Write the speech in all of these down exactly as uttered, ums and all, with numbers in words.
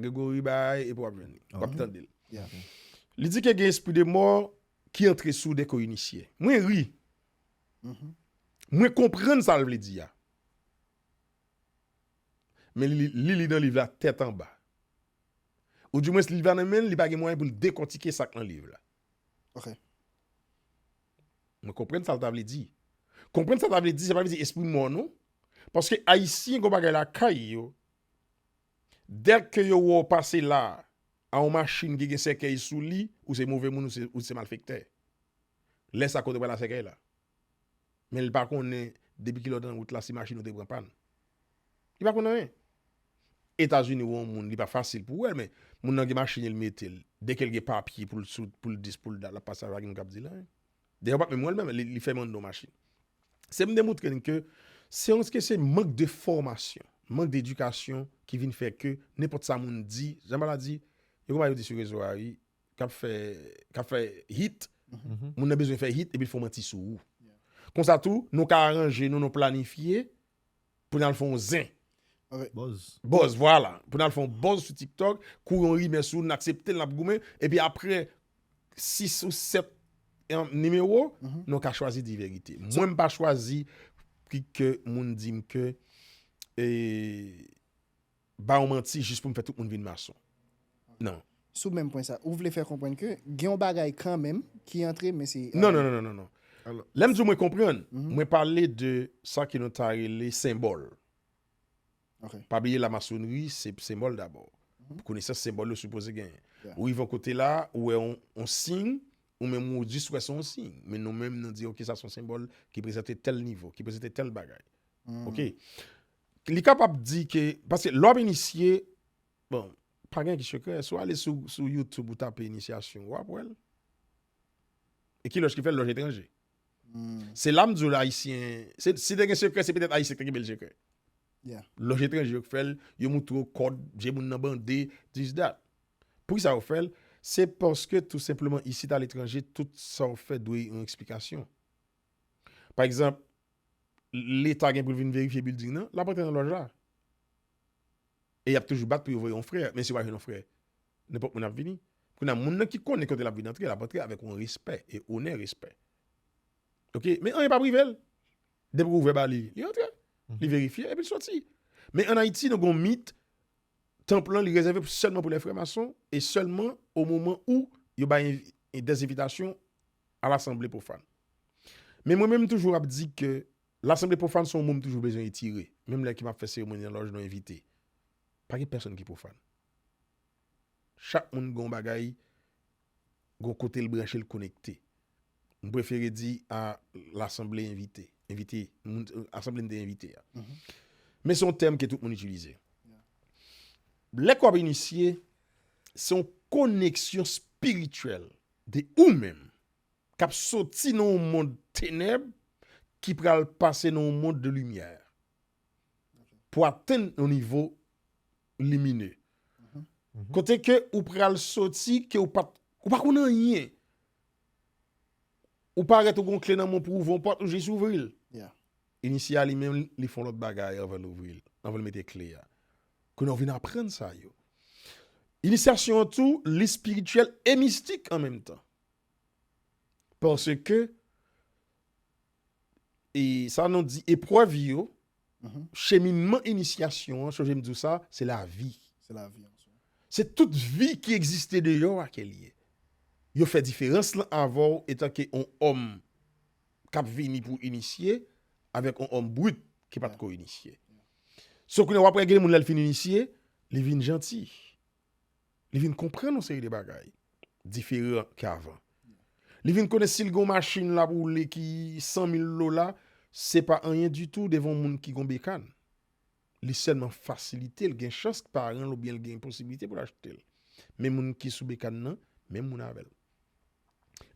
Gregory bay, epi w ap jwenn li. W ap tande l. Yeah. Li di ke gen espri de mò ki antre sou w dèke w inisye. Mwen ri. Mwen konprann sa l vle di a. Men li li li nan liv la tèt anba. Ou dimwens liv la nan men l, li pa gen mwayen pou l dekòtike sa k nan liv la. Ok. Mwen konprann sa l ta vle di. Konprann sa l ta vle di, sa pa vle di espri mò non. Paske Ayisyen gon bagay lakay yo. Dèke yo wè w pase la a yon machin ki gen sèkèy sou li, ou se move moun, ou se, ou se malfektè. Lè sa kote w pral a sèkèy la. Men li pa konnen depi kilè w nan wout la si machin ou te pran pàn. Li pa konn anyen. Etazini ou yon moun, li pa fasil pou wè l, men moun nan gen machin li mete l. Dèke l gen papye pou l sou, pou l dis, pou l dat, l ap pase avèk moun k ap di l anyen. Dèyè w p ap menm wè l menm, li, li fèmen anndan yon machin. Se m demoutre n ke se yon ke se mank de fòmasyon, mank de edikasyon ki vin fè ke nenpòt sa moun di, jan m pa di, yo konpa yo di sou rezo a wi, k ap fè, k ap fè hit, moun nan bezwen fè hit epi l fè yon manti sou ou. Konsa tou, nou ka aranje nou, nou planifye pou n al fè yon zen. Ok. Buzz. Buzz, vwala. Pou n al fè yon buzz sou TikTok, kouri yon rimè sou, n aksepte l, n ap goumen. Epi apre sis ou sèt nimewo, nou ka chwazi di verite. Mwen, m pa chwazi ki ke moun di m ke e, ba yon manti jis pou m fè tout moun vin mason. Non. Sou menm pwen sa, ou vle fè konprann ke gen yon bagay kanmenm ki antre, men se. Non, non, non, non, non, non. Alò. Lè m di w mwen konprann, mwen pale de sa ke nou ta rele senbòl. Ok. Pa bliye lamasonri, se senbòl dabò. Pou konesans, senbòl yo sipoze genyen. Yeah. Ou rive yon kote la, ou wè yon, yon siy, ou menm ou jis wè se yon siy. Men nou menm, nou di, ok, sa se yon senbòl ki prezante tèl nivo, ki prezante tèl bagay. Ok. Li kapab di ke, paske lè w ap inisye, bon, pa gen ki sekrè. Si w ale sou, sou YouTube ou tape inisyasyon, w ap wè l. E ki lòj ki fè l? Lòj etranje. Se la m di w la, Ayisyen, se, si te gen sekrè, se petèt Ayisyen ki te kenbe l sekrè. Yeah. Lòj etranje yo k fè l, yo moutre w kòd, je moun nan bande, this, that. Poukisa yo fè l? Se paske tou senpleman isit aletranje, tout sa w fè dwe yon eksplikasyon. Pa egzanp, Leta gen pou l vin verifye bilding nan, l ap antre nan lòj la. E y ap toujou bat pou yo voye yon frè, men si yo pa jwenn yon frè, nenpòt moun ap vini. Kounye a, moun nan ki konnen kote l ap vin antre, l ap antre avèk yon respè e onè, respè. Ok, men anyen p ap rive l. Depi w ouvè ba li, li antre, li verifye, epi l soti. Men ann Ayiti, nou gen yon mit, tanp lan, li rezève sèlman pou lè frè mason, e sèlman o moman ou yo bay envi- des invitations à l'assemblée profane. Men mwen menm, m toujou ap di ke lasanble pwofàn se yon mo m toujou bezwen etire. Menm lè ke m ap fè seremoni nan lòj, nou envite. Pa gen pèsonn ki pwofàn. Chak moun gen yon bagay, gen yon kote l branche, l konekte. M prefere di a lasanble envite. Envite, moun, asanble n te envite a. Men se yon tèm ke tout moun itilize. Lè ke w ap inisye, se yon koneksyon espirityèl de ou menm k ap soti nan yon mond tenèb ki pral pase nan yon mond de limyè pou atenn yon nivo limine. Kote ke ou pral soti, ke ou pa t, ou pa konn anyen. Ou parèt ou gon kle nan men w pou ouvri yon pòt, ou jis ouvri l. Yeah. Inisye a li menm, li fè yon lòt bagay anvan l ouvri l, anvan l mete kle a. Kounye a w vin aprann sa yo. Inisyasyon an tou, li espirityèl e mistik an menm tan. Paske, e sa nou di eprèv yo, cheminman inisyasyon an, sonje m di w sa, se lavi. Se lavi an swa. Se tout vi ki egziste deyò a ke l ye. Yo fè diferans lan avè w etanke yon òm k ap vini pou inisye avèk yon òm brit ki pa t ko inisye. So kounye a w ap wè gen moun lè l fin inisye, li vin janti. Li vin konprann yon seri de bagay diferan ke avan. Li vin konnen si l gen yon machin l ap woule ki san mil dola, se pa anyen ditou devan yon moun ki gen yon bekàn. Li sèlman fasilite l, gen chans paran l oubyen l gen posiblite pou l achte l. Men moun ki sou bekàn nan, menm moun avè l.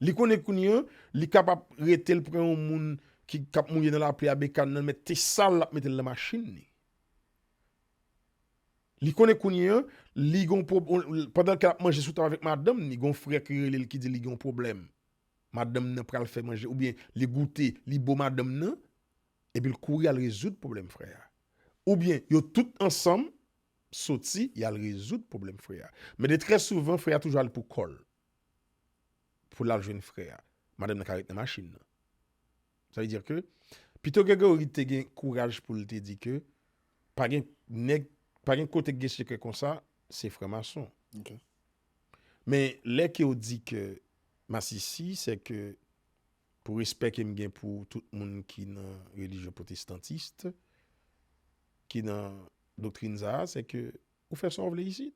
Li konnen kounye a, li kapab rete l pran yon moun ki, k ap mouye nan lapli a, bekàn nan, mete sal, l ap mete l nan machin li. Li konnen kounye a, li gon pwob-, pandan ke l ap manje sou tab avèk madanm ni, gon frè ki rele l ki di li gon pwoblèm. Madanm nan pral fè manje, oubyen li goute, li bo madanm nan, epi l kouri al rezoud pwoblèm frè a. Oubyen yo tout ansanm, soti, y al rezoud pwoblèm frè a. Men de trè souvan, frè a toujou al pou kò l, pou l al jwenn frè a. Madanm nan ka ret nan machin nan. Sa vle di ke pito Gregory te gen kouraj pou l te di ke pa gen nèg, pa gen kote k gen sekrè konsa, se franmason. Men lè ke w di ke masisi, se ke pou respè ke m gen pou tout moun ki nan relijyon pwotestantis, ki nan doktrin sa a, se ke ou fè sa w vle isit.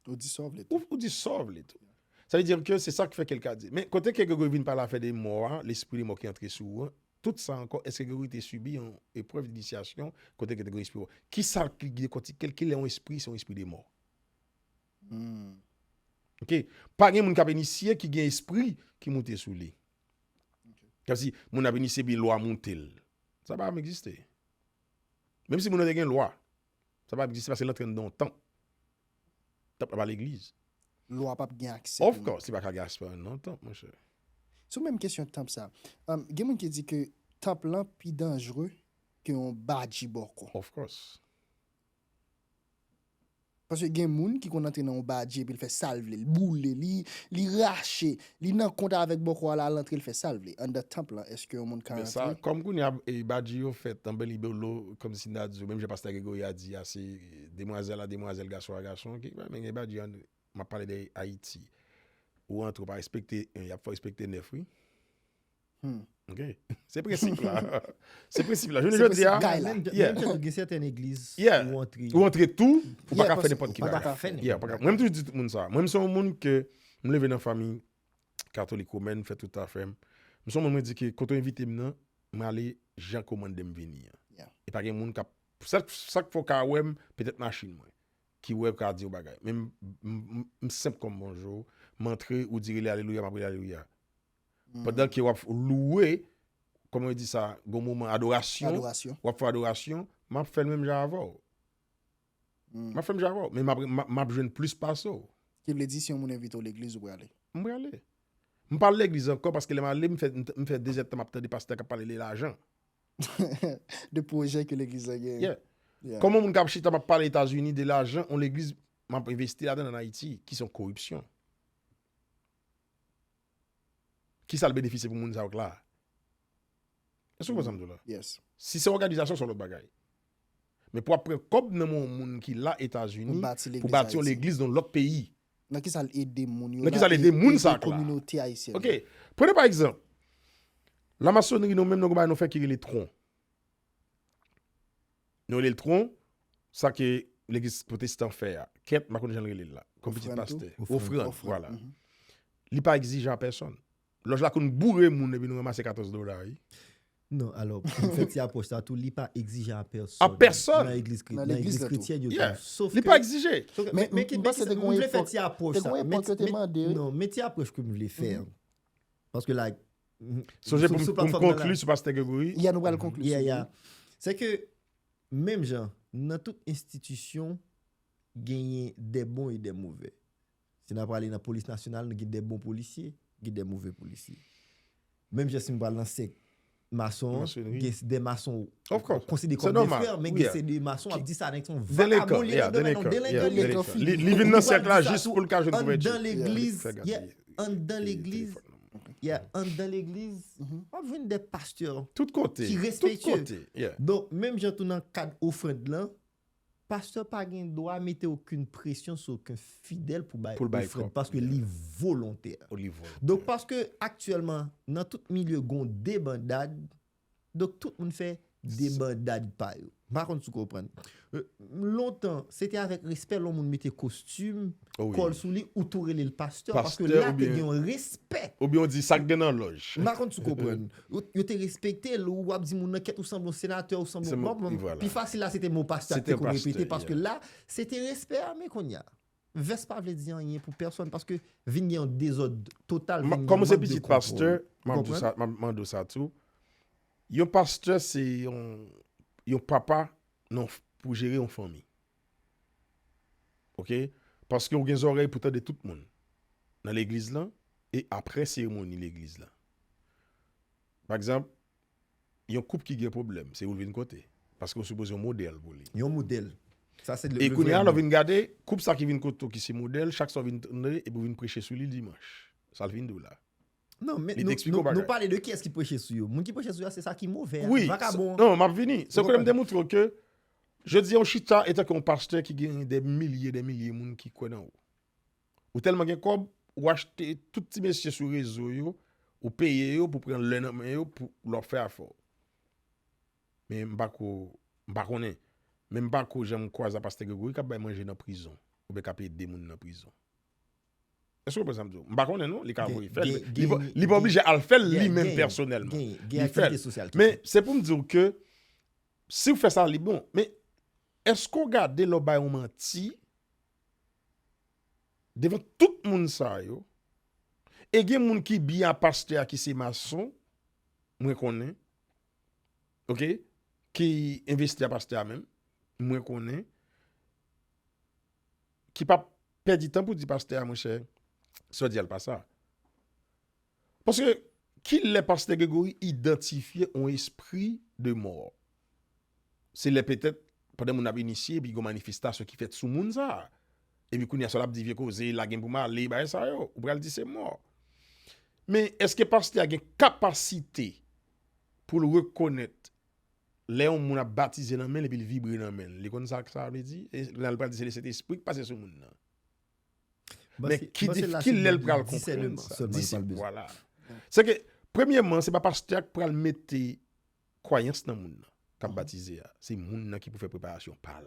Ou di sa w vle tou. Ou, ou di sa w vle tou. Sa vle di ke se sa k fè ke l ka di. Men kote ke Gregory vin pale afè de mò a, lespri de mò ki antre sou ou an, tout sa ankò, èske Gregory te sibi yon eprèv de inisyasyon kote ke te gen espri mò? Kisa ki dekòtike l? Kilè yon espri, se yon espri de mò. Ok? Pa gen moun k ap inisye ki gen espri ki moute sou li. Kòmsi moun ap inisye epi lwa moute l. Sa pa egziste. Menm si moun nan te gen lwa, sa pa egziste paske l antre anndan yon tanp. Tanp la pa legliz. Lwa p ap gen aksè pou li. Of course, li pa ka gen aksè anndan yon tanp, monchè. Sou menm kesyon tanp sa, um, gen moun ki di ke tanp lan pi danjre ke yon badji bòkò. Of course. Paske gen moun ki konn antre nan yon badji epi l fè sa l vle, l boule, li, li rache, li nan kont avèk bòkò a la, l antre, l fè sa l vle. Anndan tanp lan, èske yon moun ka antre? Men sa, kòm kounye a, e, badji yo fèt anba libelo, kòmsi n ta di w, menm jan pastè Gregory a di a, se demwazèl a demwazèl, gason a gason, ok? Men gen badji an, m ap pale de Ayiti. Ou antre, ou pa respekte en, y ap fè w respekte nèf, wi. Ok. Se prensip la. Se prensip la. Jounen jodi a, menm jan tou gen sèten legliz ou antre, ou antre tou, ou pa ka fè nenpòt ki bagay. Yeah, ou pa ka. Mwen, m toujou di tout moun sa. Mwen, m se yon moun ke m leve nan fanmi katolik womèn, m fè tout afè m. M se yon moun, mwen di ke kote w envite m nan, m ale jan kòmande m vini an. E pa gen moun k ap, sa, sa k fè w ka wè m, petèt machin mwen, ki wè w ka di yon bagay. Men m, m, m, m senp kòm bonjou, m antre, ou di rele alelouya, m ap rele alelouya. Pandan ke w ap louwe, kòman yo di sa, gon moman adorasyon, w ap fè adorasyon, m ap fè l menm jan avè w. M ap fè menm jan avè w, men m ap, m ap, m ap jwenn plis pase w. Ki vle di, si yon moun envite w legliz, ou prale? M prale. M pa al legliz ankò paske lè m ale, m fè, m, m fè dezèdtan m ap tande pastè k ap pale de lajan. De pwojè ke legliz la genyen. Yeah. Kòman moun k ap chita m ap pale Etazini de lajan, yon legliz m ap envesti ladan l ann Ayiti, ki se yon koripsyon? Kisa l benefisye pou moun sa yo k la a? Èske w konprann sa m di w la? Si se òganizasyon, se yon lòt bagay. Men pou w ap pran kòb nan men yon moun ki la Etazini pou bati yon legliz nan yon lòt peyi. Nan kisa l ede moun yo? Nan kisa l ede moun sa a k la? Kominote ayisyèn. Ok. Pran pa egzanp, lamasonri, nou menm, nou gen bagay nou fè ki rele tron. Nou rele l tron, sa ke legliz pwotestan fè a. Kèt, m pa konn jan l rele l la. Kòm pitit pastè. Ofrann, vwala. Li pa egzije a pèsonn. Lòj la konn boure moun epi nou ranmase katòz dola, wi. Non, alò, pou m fè ti apwòch sa tou, li pa egzije a pèsonn. A pèsonn! Nan legliz kre-, nan legliz kretyen yo tou. Sof ke, men, men ki, men ki, m vle fè ti apwòch sa. Non, men ti apwòch ke m vle fè. Paske la, sonje pou m konkli sou pastè Gregory. Yeah, nou pral konkli sou li. Se ke, menm jan, nan tout enstitisyon, genyen de bon e de move. Si n ap prale nan polis nasyonal, nou gen de bon polisye, gen de move polisye. Menm jan si m pral nan sèk mason an, gen de mason ou konsidere kòm de frè, men gen se de mason, w ap di sa nèg se yon vakabon, li nan dènye, non, delenkan li ye. Li vin nan sèk la jis pou l ka jwenn kouverti. Anndan legliz, anndan legliz, anndan legliz, w ap jwenn de pastè ki respektye. Donk, menm jan tou nan kad ofrann lan, pastè pa gen dwa mete okenn presyon sou okenn fidèl pou bay ofrann, paske li volontè. Donk, paske aktyèlman, nan tout milye, gon debandad, donk tout moun fè debandad pa yo. M pa konn si w konprann. Lontan, se te avèk respè lè yon moun mete kostim, kòl sou li, ou tou rele l pastè, paske la te gen yon respè. Oubyen w di sa k gen nan lòj. M pa konn si w konprann. Yo, yo te respekte l, ou w ap di moun nan, kèt, ou sanble yon senatè, ou sanble yon, pi fasil la, se te mo pastè a ki te konn repete, paske la, se te respè a, men kounye a, vès pa vle di anyen pou pèsonn, paske vin gen yon dezòd total, vin gen yon mank de kontwòl. Kòm ou se pitit pastè, m ap di w sa, m ap mande w sa tou. Yon pastè se yon, yon papa nan, pou jere yon fanmi. Ok? Paske ou gen zòrèy pou tande tout moun nan legliz lan e apre seremoni legliz lan. Pa egzanp, yon koup ki gen pwoblèm, se ou l vin kote. Paske ou sipoze yon modèl pou li. Yon modèl. Sa se le, e kounye a lè w vin gade, koup sa ki vin kote w ki se modèl, chak sa w vin tande epi w vin preche sou li dimanch. Sa l vin di w la. Non, men nou, nou, nou pale de kiyès ki preche sou yo. Moun ki preche sou yo, se sa ki move a. Wi, vakabon. Non, m ap vini. Se kote m te montre w ke jodi a w chita etanke yon pastè ki gen de milye, de milye moun ki kwè nan ou. Ou tèlman gen kòb, ou achte tout ti mesye sou rezo yo, ou peye yo pou pran lè nan men yo pou lè w ap fè afè w. Men m pa ko, m pa konnen. Men m pa ko janm kwaze a pastè Gregory k ap bay manje nan prizon oubyen k ap ede moun nan prizon. Èske w konprann sa m di w? M pa konnen non, li ka voye fè l. Li pa oblije al fè l li menm pèsonèlman. Li fè l. Men se pou m di w ke si w fè sa li bon. Men èske w gade lè w bay yon manti devan tout moun sa yo? E gen moun ki byen a pastè a ki se mason, mwen konnen. Oke? Ki envesti a pastè a menm, mwen konnen. Ki p ap pèdi tan pou di pastè a, monchè, sa w di a l pa sa. Paske, kilè pastè Gregory idantifye yon espri de mò? Se lè petèt, pandan moun ap inisye, epi gen yon manifestasyon ki fèt sou moun sa a. Epi kounye a, sa l ap di vye koze, lage m pou m ale, bagay sa yo, ou pral di se mò. Men èske pastè a gen kapasite pou l rekonèt lè yon moun ap batize nan men l epi l vibre nan men l? Li konn sa sa vle di? E lè l pral di se Lesentespri k pase sou moun nan. Men ki dif-, ki lè l pral konprann sa? Disèneman, vwala. Se ke, premyèman, se pa pastè a k pral mete kwayans nan moun nan k ap batize a. Se moun nan ki pou fè preparasyon pa l.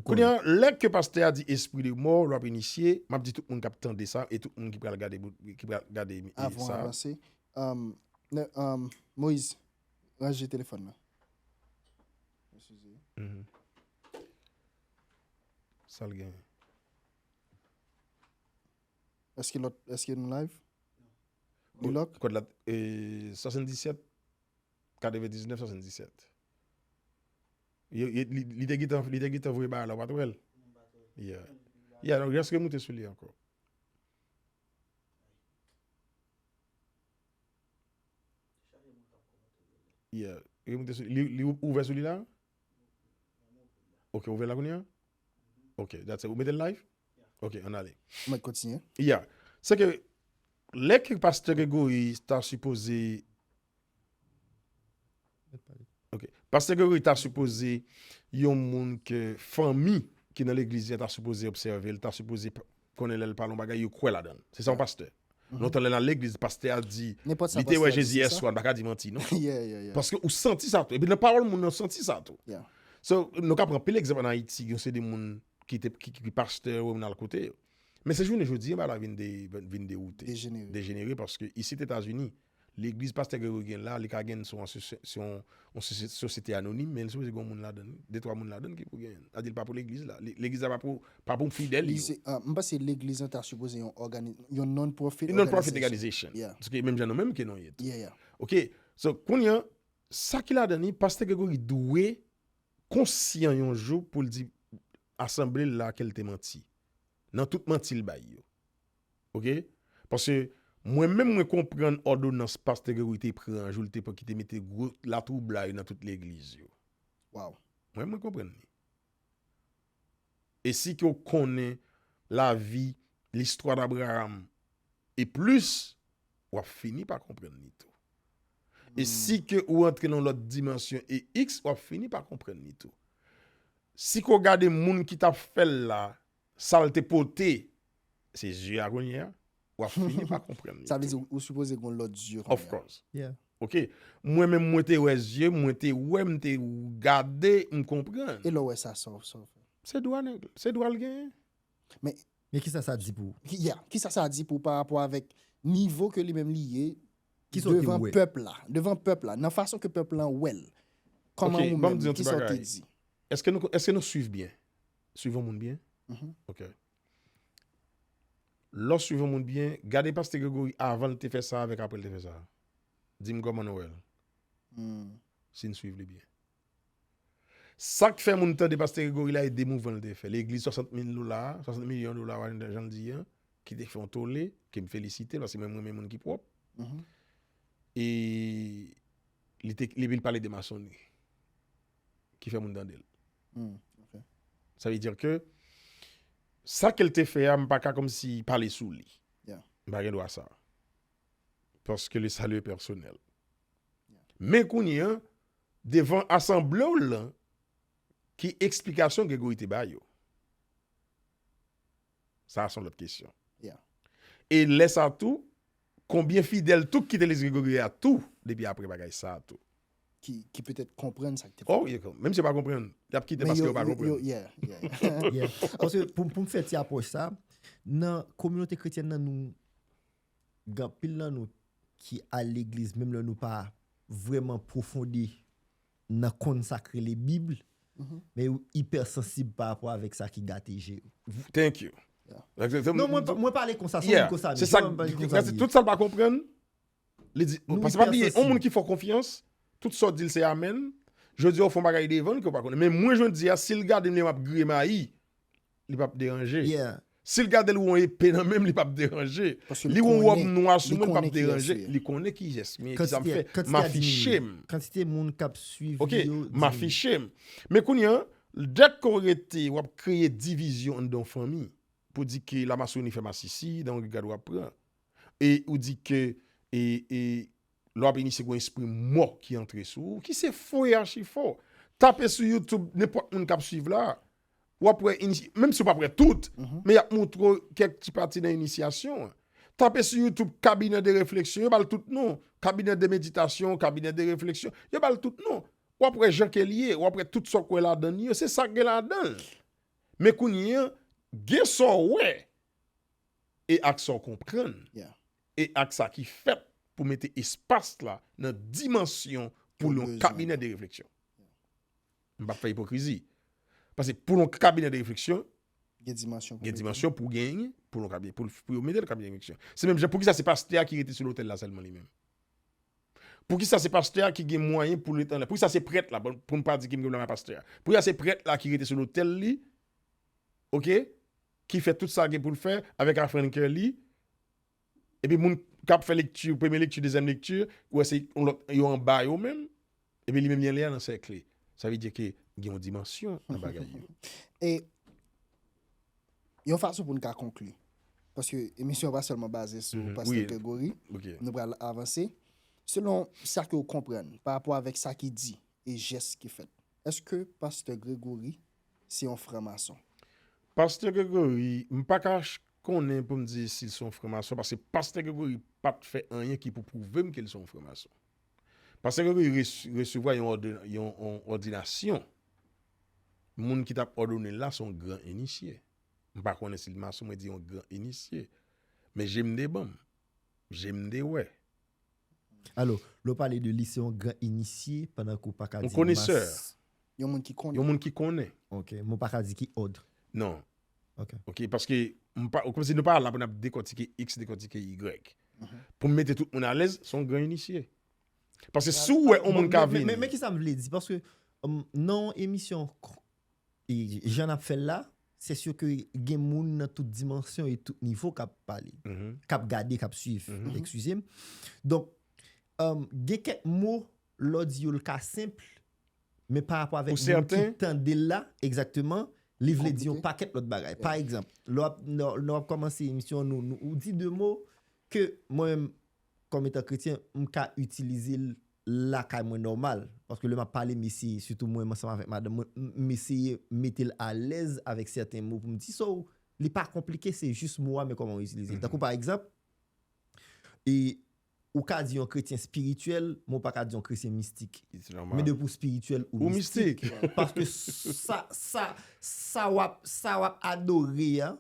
Kounye a, lè ke pastè a di espri de mò, l ap inisye, m ap di tout moun k ap tande sa e tout moun ki pral gade bout, ki pral gade e sa. Avan avanse, um, ne, um, Moïse, ranje telefòn nan. Eskize. Sa l gen? Èske lòt, èske nou live? Li lòk? Kòd la, e, swasanndisèt, katrevendiznèf, swasanndisèt. Yo, yo, li, li te gentan, li te gentan voye bagay la, w pa t wè l? Yeah. Yeah, donk, jis remoute sou li ankò. Yeah. Remoute sou li. Li, li ou-, ouvè sou li la? Ok, ouvè la kounye a? Ok, that's it. Ou mete l live? Ok, ann ale. Mwen kontinye. Yeah. Se ke lè ke pastè Gregory ta sipoze Ok. Pastè Gregory ta sipoze yon moun ke fanmi ki nan legliz li an ta sipoze obsève l, ta sipoze p-, konnen lè l pale yon bagay, yo kwè ladan l. Se sa yon pastè. Lontan lè n al legliz, pastè a di, li te wè Jezi yèswa, n pa ka di manti, non. Paske ou santi sa tou. Epi nan pawòl moun nan, ou santi sa tou. So, nou ka pran anpil egzanp ann Ayiti, yon seri de moun ki te, ki, ki, ki pastè, ou menm n al kote yo. Men se jounen jodi a, bagay la vin de, vin dewoute. Dejenere. Dejenere paske isit Etazini, legliz pastè Gregory gen la, li ka gen sou yon sosyete anonim, men li sipoze gen moun ladan, de twa moun ladan ki pou gen. Sa di l pa pou legliz la. Legliz la pa pou, pa pou fidèl yo. M panse legliz lan ta sipoze yon ògani-, yon non-profit organization. Paske menm jan nou menm ke nou ye tou. Ok, so, kounye a, sa ki ladan li, pastè Gregory dwe konsyan yon jou pou l di asanble l la ke l te manti. Nan tout manti l bay yo. Ok? Paske mwen menm mwen konprann òdonans pastè Gregory te pran, jou l te pran ki te mete gwo latwoublay nan tout legliz yo. Mwen mwen konprann li. E si ke w konnen lavi, listwa d'Abraham e plis, w ap fini pa konprann li tou. E si ke ou antre nan lòt dimansyon e iks, w ap fini pa konprann li tou. Si ke w gade moun ki t ap fè l la, sa l te pote, se zye a kounye a, w ap fini pa konprann li tou. Sa vle di ou, ou sipoze gen lòt zye kounye a. Of course. Ok. Mwen menm, mwen te wè zye, mwen te wè, m te gade, m konprann. E lè w wè sa, sa w, sa w fè? Se dwa nèg, se dwa l genyen. Men, men kisa sa di pou ou? Ki, yeah, kisa sa di pou ou pa rapò avèk nivo ke li menm li ye devan pèp la, devan pèp la, nan fason ke pèp la wè l? Kòman ou menm, kisa w te di? Èske nou, èske nou swiv byen? Swiv yon moun byen? Ok. Lè w swiv yon moun byen, gade pastè Gregory avan l te fè sa avèk apre l te fè sa. Di m kòman nou wè l. Si n swiv li byen. Sa k fè moun tande pastè Gregory la e de mouvman l te fè. Legliz swasant mil dola, swasant milyon dola, jan l di an, ki te fè yon tole, ke m felisite l, paske mwen, m renmen moun ki pwòp. E li te, li, li pale de masonri, ki fè moun tande l. Sa vle di ke sa ke l te fè a, m pa ka kòmsi pale sou li. M pa gen dwa sa. Paske le salut est personnel. Men kounye a, devan asanble w lan, ki eksplikasyon Gregory te ba yo? Sa a se yon lòt kesyon. E lè sa tou, konbyen fidèl tou ki kite legliz Gregory a tou, depi apre bagay sa a tou? Ki, ki petèt konprann sa ki te fèt. Oh, yeah, menm si yo pa konprann, y ap kite paske yo pa konprann. Yeah. Paske pou, pou m fè ti apwòch sa, nan kominote kretyèn nan, nou, gen anpil nan nou ki al legliz, menm lè nou pa vrèman pwofonde nan konn sa k rele Bib, men yo ipèsansib pa rapò avèk sa ki gate je yo. Thank you. Non, mwen, mwen pale konsa, se yon konsèy. Se sa, tout sa l pa konprann, li di, paske pa bliye, yon moun ki fè w konfyans, tout sa w di l se amèn, jodi a w fè yon bagay devan l ke w pa konnen. Men mwen, jodi a, si l gade m, li m ap griye mayi, li p ap deranje. Si l gade l wè yon epe nan men m, li p ap deranje. Li wè yon wòb nwa sou mwen, li p ap deranje. Li konnen kiyès m ye, kisa m fè. M afiche m. Kantite moun k ap swiv li yo. M afiche m. Men kounye a, dèk ke w rete, w ap kreye divizyon anndan yon fanmi. Pou di ke Lamasoni fè masisi, dan yon gad w ap pran. E ou di ke, e, e, lè w ap inisye, gen yon espri mò ki antre sou ou, ki se fo e achi fo. Tape sou YouTube, nenpòt moun k ap swiv la, w ap wè, menm si w p ap wè tout, men y ap montre w kèk ti pati nan inisyasyon an. Tape sou YouTube, cabinet de réflexion, yo ba l tout non. Cabinet de méditation, cabinet de réflexion, yo ba l tout non. W ap wè jan ke l ye, w ap wè tout sa w kwè ladan l yo, se sa k gen ladan l. Men kounye a, gen sa w wè, e ak sa w konprann, e ak sa ki fèt pou mete espas la nan dimansyon pou l yon kabinè de refleksyon. M p ap fè ipokrizi. Paske pou l yon kabinè de refleksyon, gen dimansyon pou genyen, pou l yon kabinè, pou, pou yo mete l kabinè de refleksyon. Se menm jan, poukisa se pastè a ki rete sou lotèl la sèlman li menm? Poukisa se pastè a ki gen mwayen pou l ret anlè? Poukisa se prèt la, pou m pa di ki m gen blame a pastè a? Poukisa se prèt la ki rete sou lotèl li, oke, ki fè tout sa gen pou l fè avèk afrann kè li, epi moun k ap fè lekti, premye lekti, dezyèm lekti, ou wè se yon lòt, yo anba yo menm, epi li menm li anlè a nan sèkle. Sa vle di ke gen yon dimansyon nan bagay yo. E yon fason pou n ka konkli, paske emisyon an pa sèlman baze sou Pastè Gregory, nou pral avanse. Selon sa ke w konprann pa rapò avèk sa ki di e jès ki fèt, èske Pastè Gregory se yon franmason? Pastè Gregory, m pa ka ch-, konnen pou m di si l se yon franmason, paske Pastè Gregory pa t fè anyen ki pou pwouve m ke l se yon franmason. Pastè Gregory res-, resevwa yon òde-, yon, yon òdinasyon. Moun ki t ap òdone l la se yon gran inisye. M pa konnen si l mason, mwen di yon gran inisye. Men je m te ban m. Je m te wè. Alò, lè w pale de li, se yon gran inisye, pandan ke w pa ka di mas. Yon konesè. Yon moun ki konnen. Yon moun ki konnen. Ok, men w pa ka di ki òd. Non. Ok. Ok, paske m pa, kòmsi nou pa la pou n ap dekòtike X, dekòtike Y. Pou m mete tout moun alèz, se yon gran inisye. Paske si w wè yon moun ka vini. Men, men, men kisa m vle di? Paske, um, nan yon emisyon k-, e, jan n ap fè l la, se si ke gen moun nan tout dimansyon e tout nivo k ap pale, k ap gade, k ap swiv, eskize m. Donk, um, gen kèk mo, lè w di yo, l ka senp, men pa rapò avèk moun ki tande l la, egzakteman, li vle di yon pakèt lòt bagay. Pa egzanp, lè w ap, lè w ap kòmanse emisyon an, nou, nou, ou di de mo ke mwen menm, kòm etan kretyen, m ka itilize l lakay mwen nòmal. Paske lè m ap pale, m eseye, sitou mwen menm ansanm avèk madanm mwen, m, m eseye mete l alèz avèk sèten mo pou m di, so, li pa konplike, se jis mo a, men kòman w itilize l. Tankou pa egzanp, e ou ka di yon kretyen espirityèl, men w pa ka di yon kretyen mistik. Men depi w espirityèl, ou mistik. Paske sa, sa, sa w ap, sa w ap adore a,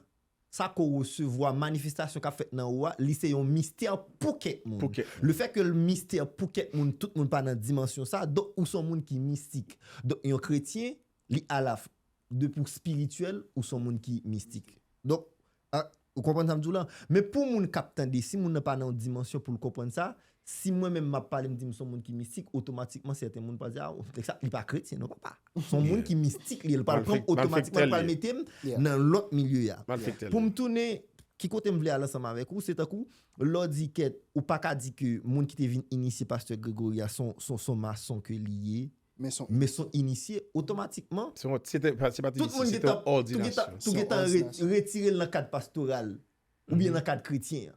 sa ke w resevwa, manifestasyon k ap fèt nan ou a, li se yon mistè pou kèk moun. Pou kèk moun. Lefètke l mistè pou kèk moun, tout moun pa nan dimansyon sa, donk ou se yon moun ki mistik. Donk yon kretyen, li alaf-, depi w espirityèl, ou se yon moun ki mistik. Donk, a, ou konprann sa m di w la? Men pou moun k ap tande, si moun nan pa nan yon dimansyon pou l konprann sa, si mwen menm m ap pale, m di m se yon moun ki mistik, otomatikman, sèten moun pral di, a, nèg sa, li pa kretyen, non, papa. Se yon moun ki mistik, li ye. L pral pran m otomatikman, l pral mete m nan lòt milye a. Pou m tounen, ki kote m vle al ansanm avèk ou, se tankou, lè w di ke ou pa ka di ke moun ki te vin inisye Pastè Gregory a, se yon, se yon, se yon mason ke li ye, Men son men son inisye, otomatikman, Se yon- se te- se pa tout moun inisye, se te gentan yon tout gentan òdinasyon. tout gentan Se yon re- òdinasyon. Retire l nan kad pastoral oubyen nan kad kretyen an.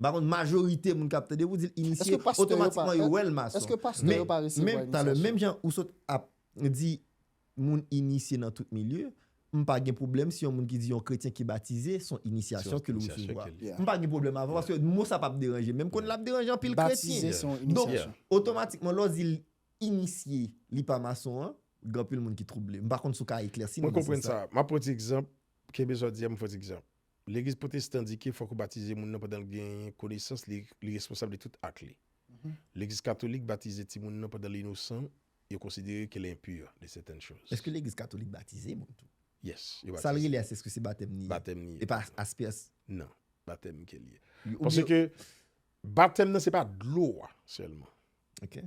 M pa konn, majorite moun k ap tande, pou di l inisye, Èske pastè yo pa- otomatikman yo wè l mason. Èske pastè yo pa resevwa Menm talè, inisiyasyon? Menm jan ou sot ap di moun inisye nan tout milye, m pa gen pwoblèm si yon moun ki di yon kretyen ki batize, se yon inisiyasyon ke l Inisiyasyon resevwa. ke l ye. Yeah. M pa gen pwoblèm avè l, paske mo sa p ap deranje. Menm konn l ap deranje anpil Batize kretyen. se yon Donk, inisiyasyon. Otomatikman, lè w di l inisye, li pa mason an, gen anpil moun ki twouble. M pa konn si w ka eklèsi Mwen nou, men konprann se sa. Sa. M ap pran ti egzanp. Kenbe sa w di a, m fè ti egzanp. Legliz pwotestan di ke fòk ou batize moun nan pandan l gen konesans, li, li responsab de tout ak li. Legliz katolik batize timoun nan pandan l inosan, yo konsidere ke l enpur de certaines choses. Èske legliz katolik batize moun tou? Yes, yo Sa l batize. Rele a, se èske se batèm ni? Batèm ni. E pa aspè. Non, batèm ke li ye. Ou Paske byen- ke batèm nan se pa dlo a sèlman. Ok.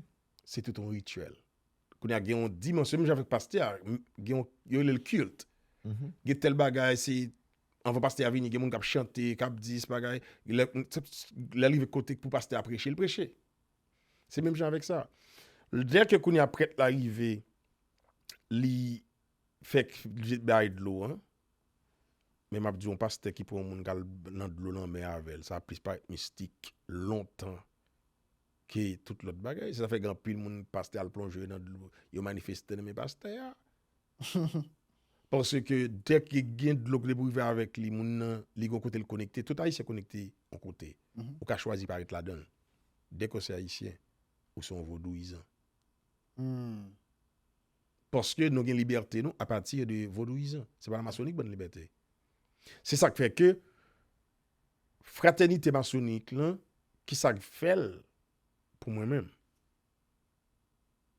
Se tout yon rityèl. Kounye a gen yon dimansyon, menm jan avèk pastè a, m- gen yon, yo rele l kilt. Mhm. Gen tèl bagay, se anvan pastè a vini, gen moun k ap chante, k ap di, se bagay, lè lè l rive kote pou pastè a preche, l preche. Se menm jan avèk sa. Dè ke kounye a prèt la rive, li fèk bay dlo an, men m ap di yon pastè ki pran yon moun k al nan dlo lanmè avè l, sa plis parèt mistik lontan ke tout lòt bagay. Se sa fè gen anpil moun pastè al plonje nan dlo, yo manifeste nan men pastè a. Paske dèk gen dlo ki te pou rive avèk li, moun nan, li gon kote l konekte. Tout Ayisyen konekte yon kote. Ou ka chwazi parèt ladan l. Dèk ou se Ayisyen, ou se yon vodouyizan. Paske nou gen libète nou apati de vodouyizan. Se pa la masonik ban n libète. Se sa k fè ke fratènite masonik lan, ki sa k fè l pou mwen menm?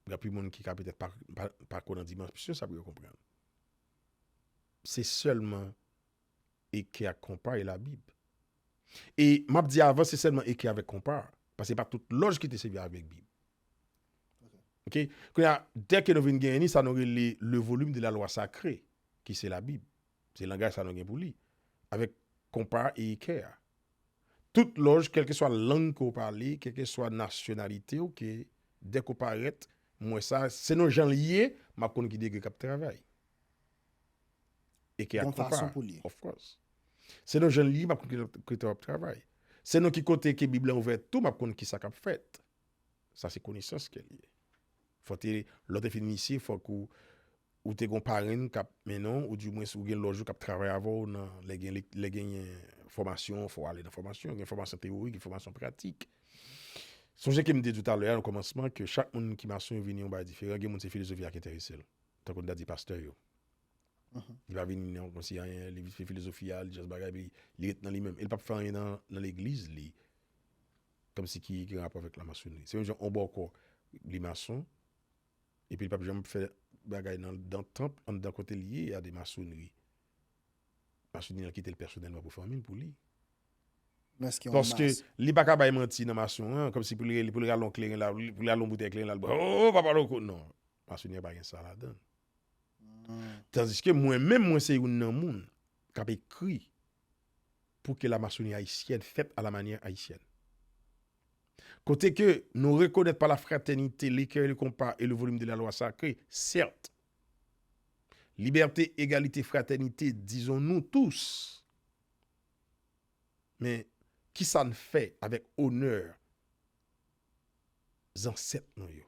Gen anpil moun ki ka petèt pa, pa, pa kwè nan dimansyon sa pou yo konprann. Se sèlman eke ak konpa e Labib. E m ap di avan, se sèlman eke avèk konpa. Paske pa tout lòj ki te sèvi avèk Bib. Ok? Kounye a, dèke nou vin genyen ni sa nou rele le volume de la loi sacrée, ki se Labib. Se langaj sa nou gen pou li. Avèk konpa e eke a. Tout lòj, kèlkeswa lang ke w pale, kèlkeswa nasyonalite w, ke dèk ou parèt, m wè sa, se nan jan l ye, m ap konn ki degre k ap travay. Eke ak Gon konpa. Fason pou l ye. Of course. Se nan jan l ye, m ap konn ki kote w ap travay. Se nan ki kote ke Bib la ouvè tou, m ap konn ki sa k ap fèt. Sa se konesans ke l ye. Fò te, lè w te fin inisye, fòk ou, ou te gon parenn k ap mennen w, ou dimwens ou gen lòj ou k ap travay avè w nan lè gen, lè genyen fòmasyon, fò w ale nan fòmasyon, gen fòmasyon teyorik, gen fòmasyon pratik. Sonje ke m te di w talè a nan kòmansman ke chak moun ki mason yo vini yon bagay diferan, gen moun se filozofi a ki enterese l. Tankou n ta di pastè yo. Li pa vini nan kòmsi anyen, li vin fè filozofi a, li just bagay, epi li ret nan li menm. E li p ap fè anyen nan, nan legliz li. Kòmsi ki gen rapò avèk la masonri. Se menm jan yon bòkò, li mason, epi li p ap janm fè bagay nan, nan tanp, anndan kote l ye, a de masonri. Masonri an kite l pèsonèlman pou fanmi l, pou li. Men èske yon Paske mas- li pa ka bay manti nan mason an, kòmsi pou li, pou li rale yon kleren la, pou li rale yon boutèy kleren la, li, oh, papa loko, non. Masonri an pa gen sa ladan l. Tandiske mwen menm, mwen se youn nan moun k ap ekri pour que la maçonnerie haïtienne faite à la manière haïtienne. Kote ke nou rekonèt pa la fratènite, le kè, le konpa e le volim de la lwa sakre, sèt. Libète, egalite, fratènite, dizon nou tous. Men, kisa n fè avèk onè zansèt nou yo?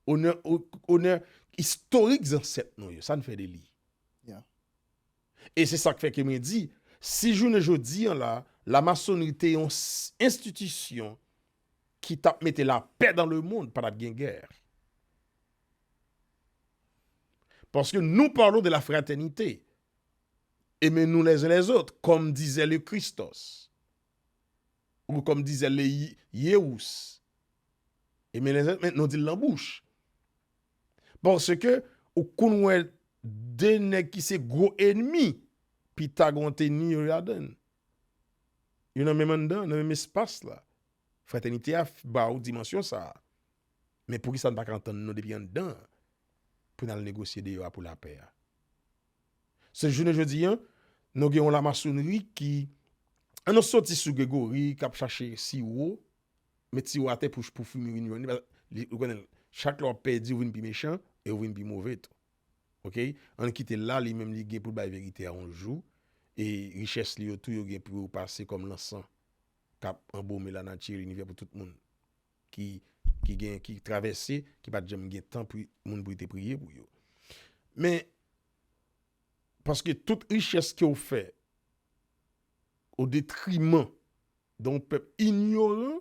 Onè, o-, onè istorik zansèt nou yo, sa n fè de li? Yeah. E se sa k fè ke mwen di, si jounen jodi an la, lamasonri te yon s-, enstitisyon ki t ap mete lapè dans le monde, pa t ap gen gè. Parce que nous parlons de la fraternité. Aimez-nous les uns les autres, comme disait le Christos. Ou comme disait le Ye-, Yeus. Aimez les uns, men nou di l nan bouch. Paske ou konn wè de nèg ki se gwo enmi, Pythagore te ni yo ladan l. Yo nan menm anndan, nan menm espas la. Fratènite a f-, ba ou dimansyon sa a. Men poukisa n pa ka antann nou depi anndan an pou n al negosye deyò a pou lapè a? Se jounen jodi an, nou gen yon lamasonri ki, ann nou soti sou Gregori k ap chache siwo, met siwo atè pou, pou fimi vin jwenn li, li, ou konnen, Chak lè w ap pèdi, ou vin pi mechan e ou vin pi move tou. Oke? Ann kite l la, li menm li gen pou l bay verite a yon jou. E richès li yo tou, yo gen pou yo pase kòm lansan k ap anbome lanati e linivè pou tout moun ki, ki gen, ki travèse, ki pa t janm gen tan pou moun pou yo te priye pou yo. Men, paske tout richès ke w fè o detriman de yon pèp inyoran,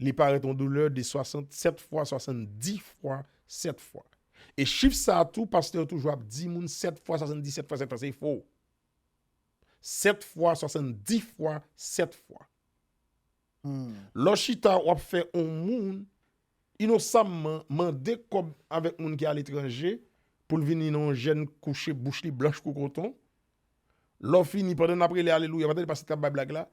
li parèt yon doulè de swasannsèt fwa, swasanndis fwa, sèt fwa. E chif sa a tou, pastè yo toujou ap di moun sèt fwa, swasanndis, sèt fwa, sèt fwa, se fo. Sèt fwa, swasanndis fwa, sèt fwa. Lè w chita, w ap fè yon moun inosamman mande kòb avèk moun ki aletranje pou l vini nan yon jèn kouche bouch li blanch kou koton. Lè w fini, pandan n ap rele alelouya, pandan li pase t ap bay blag la,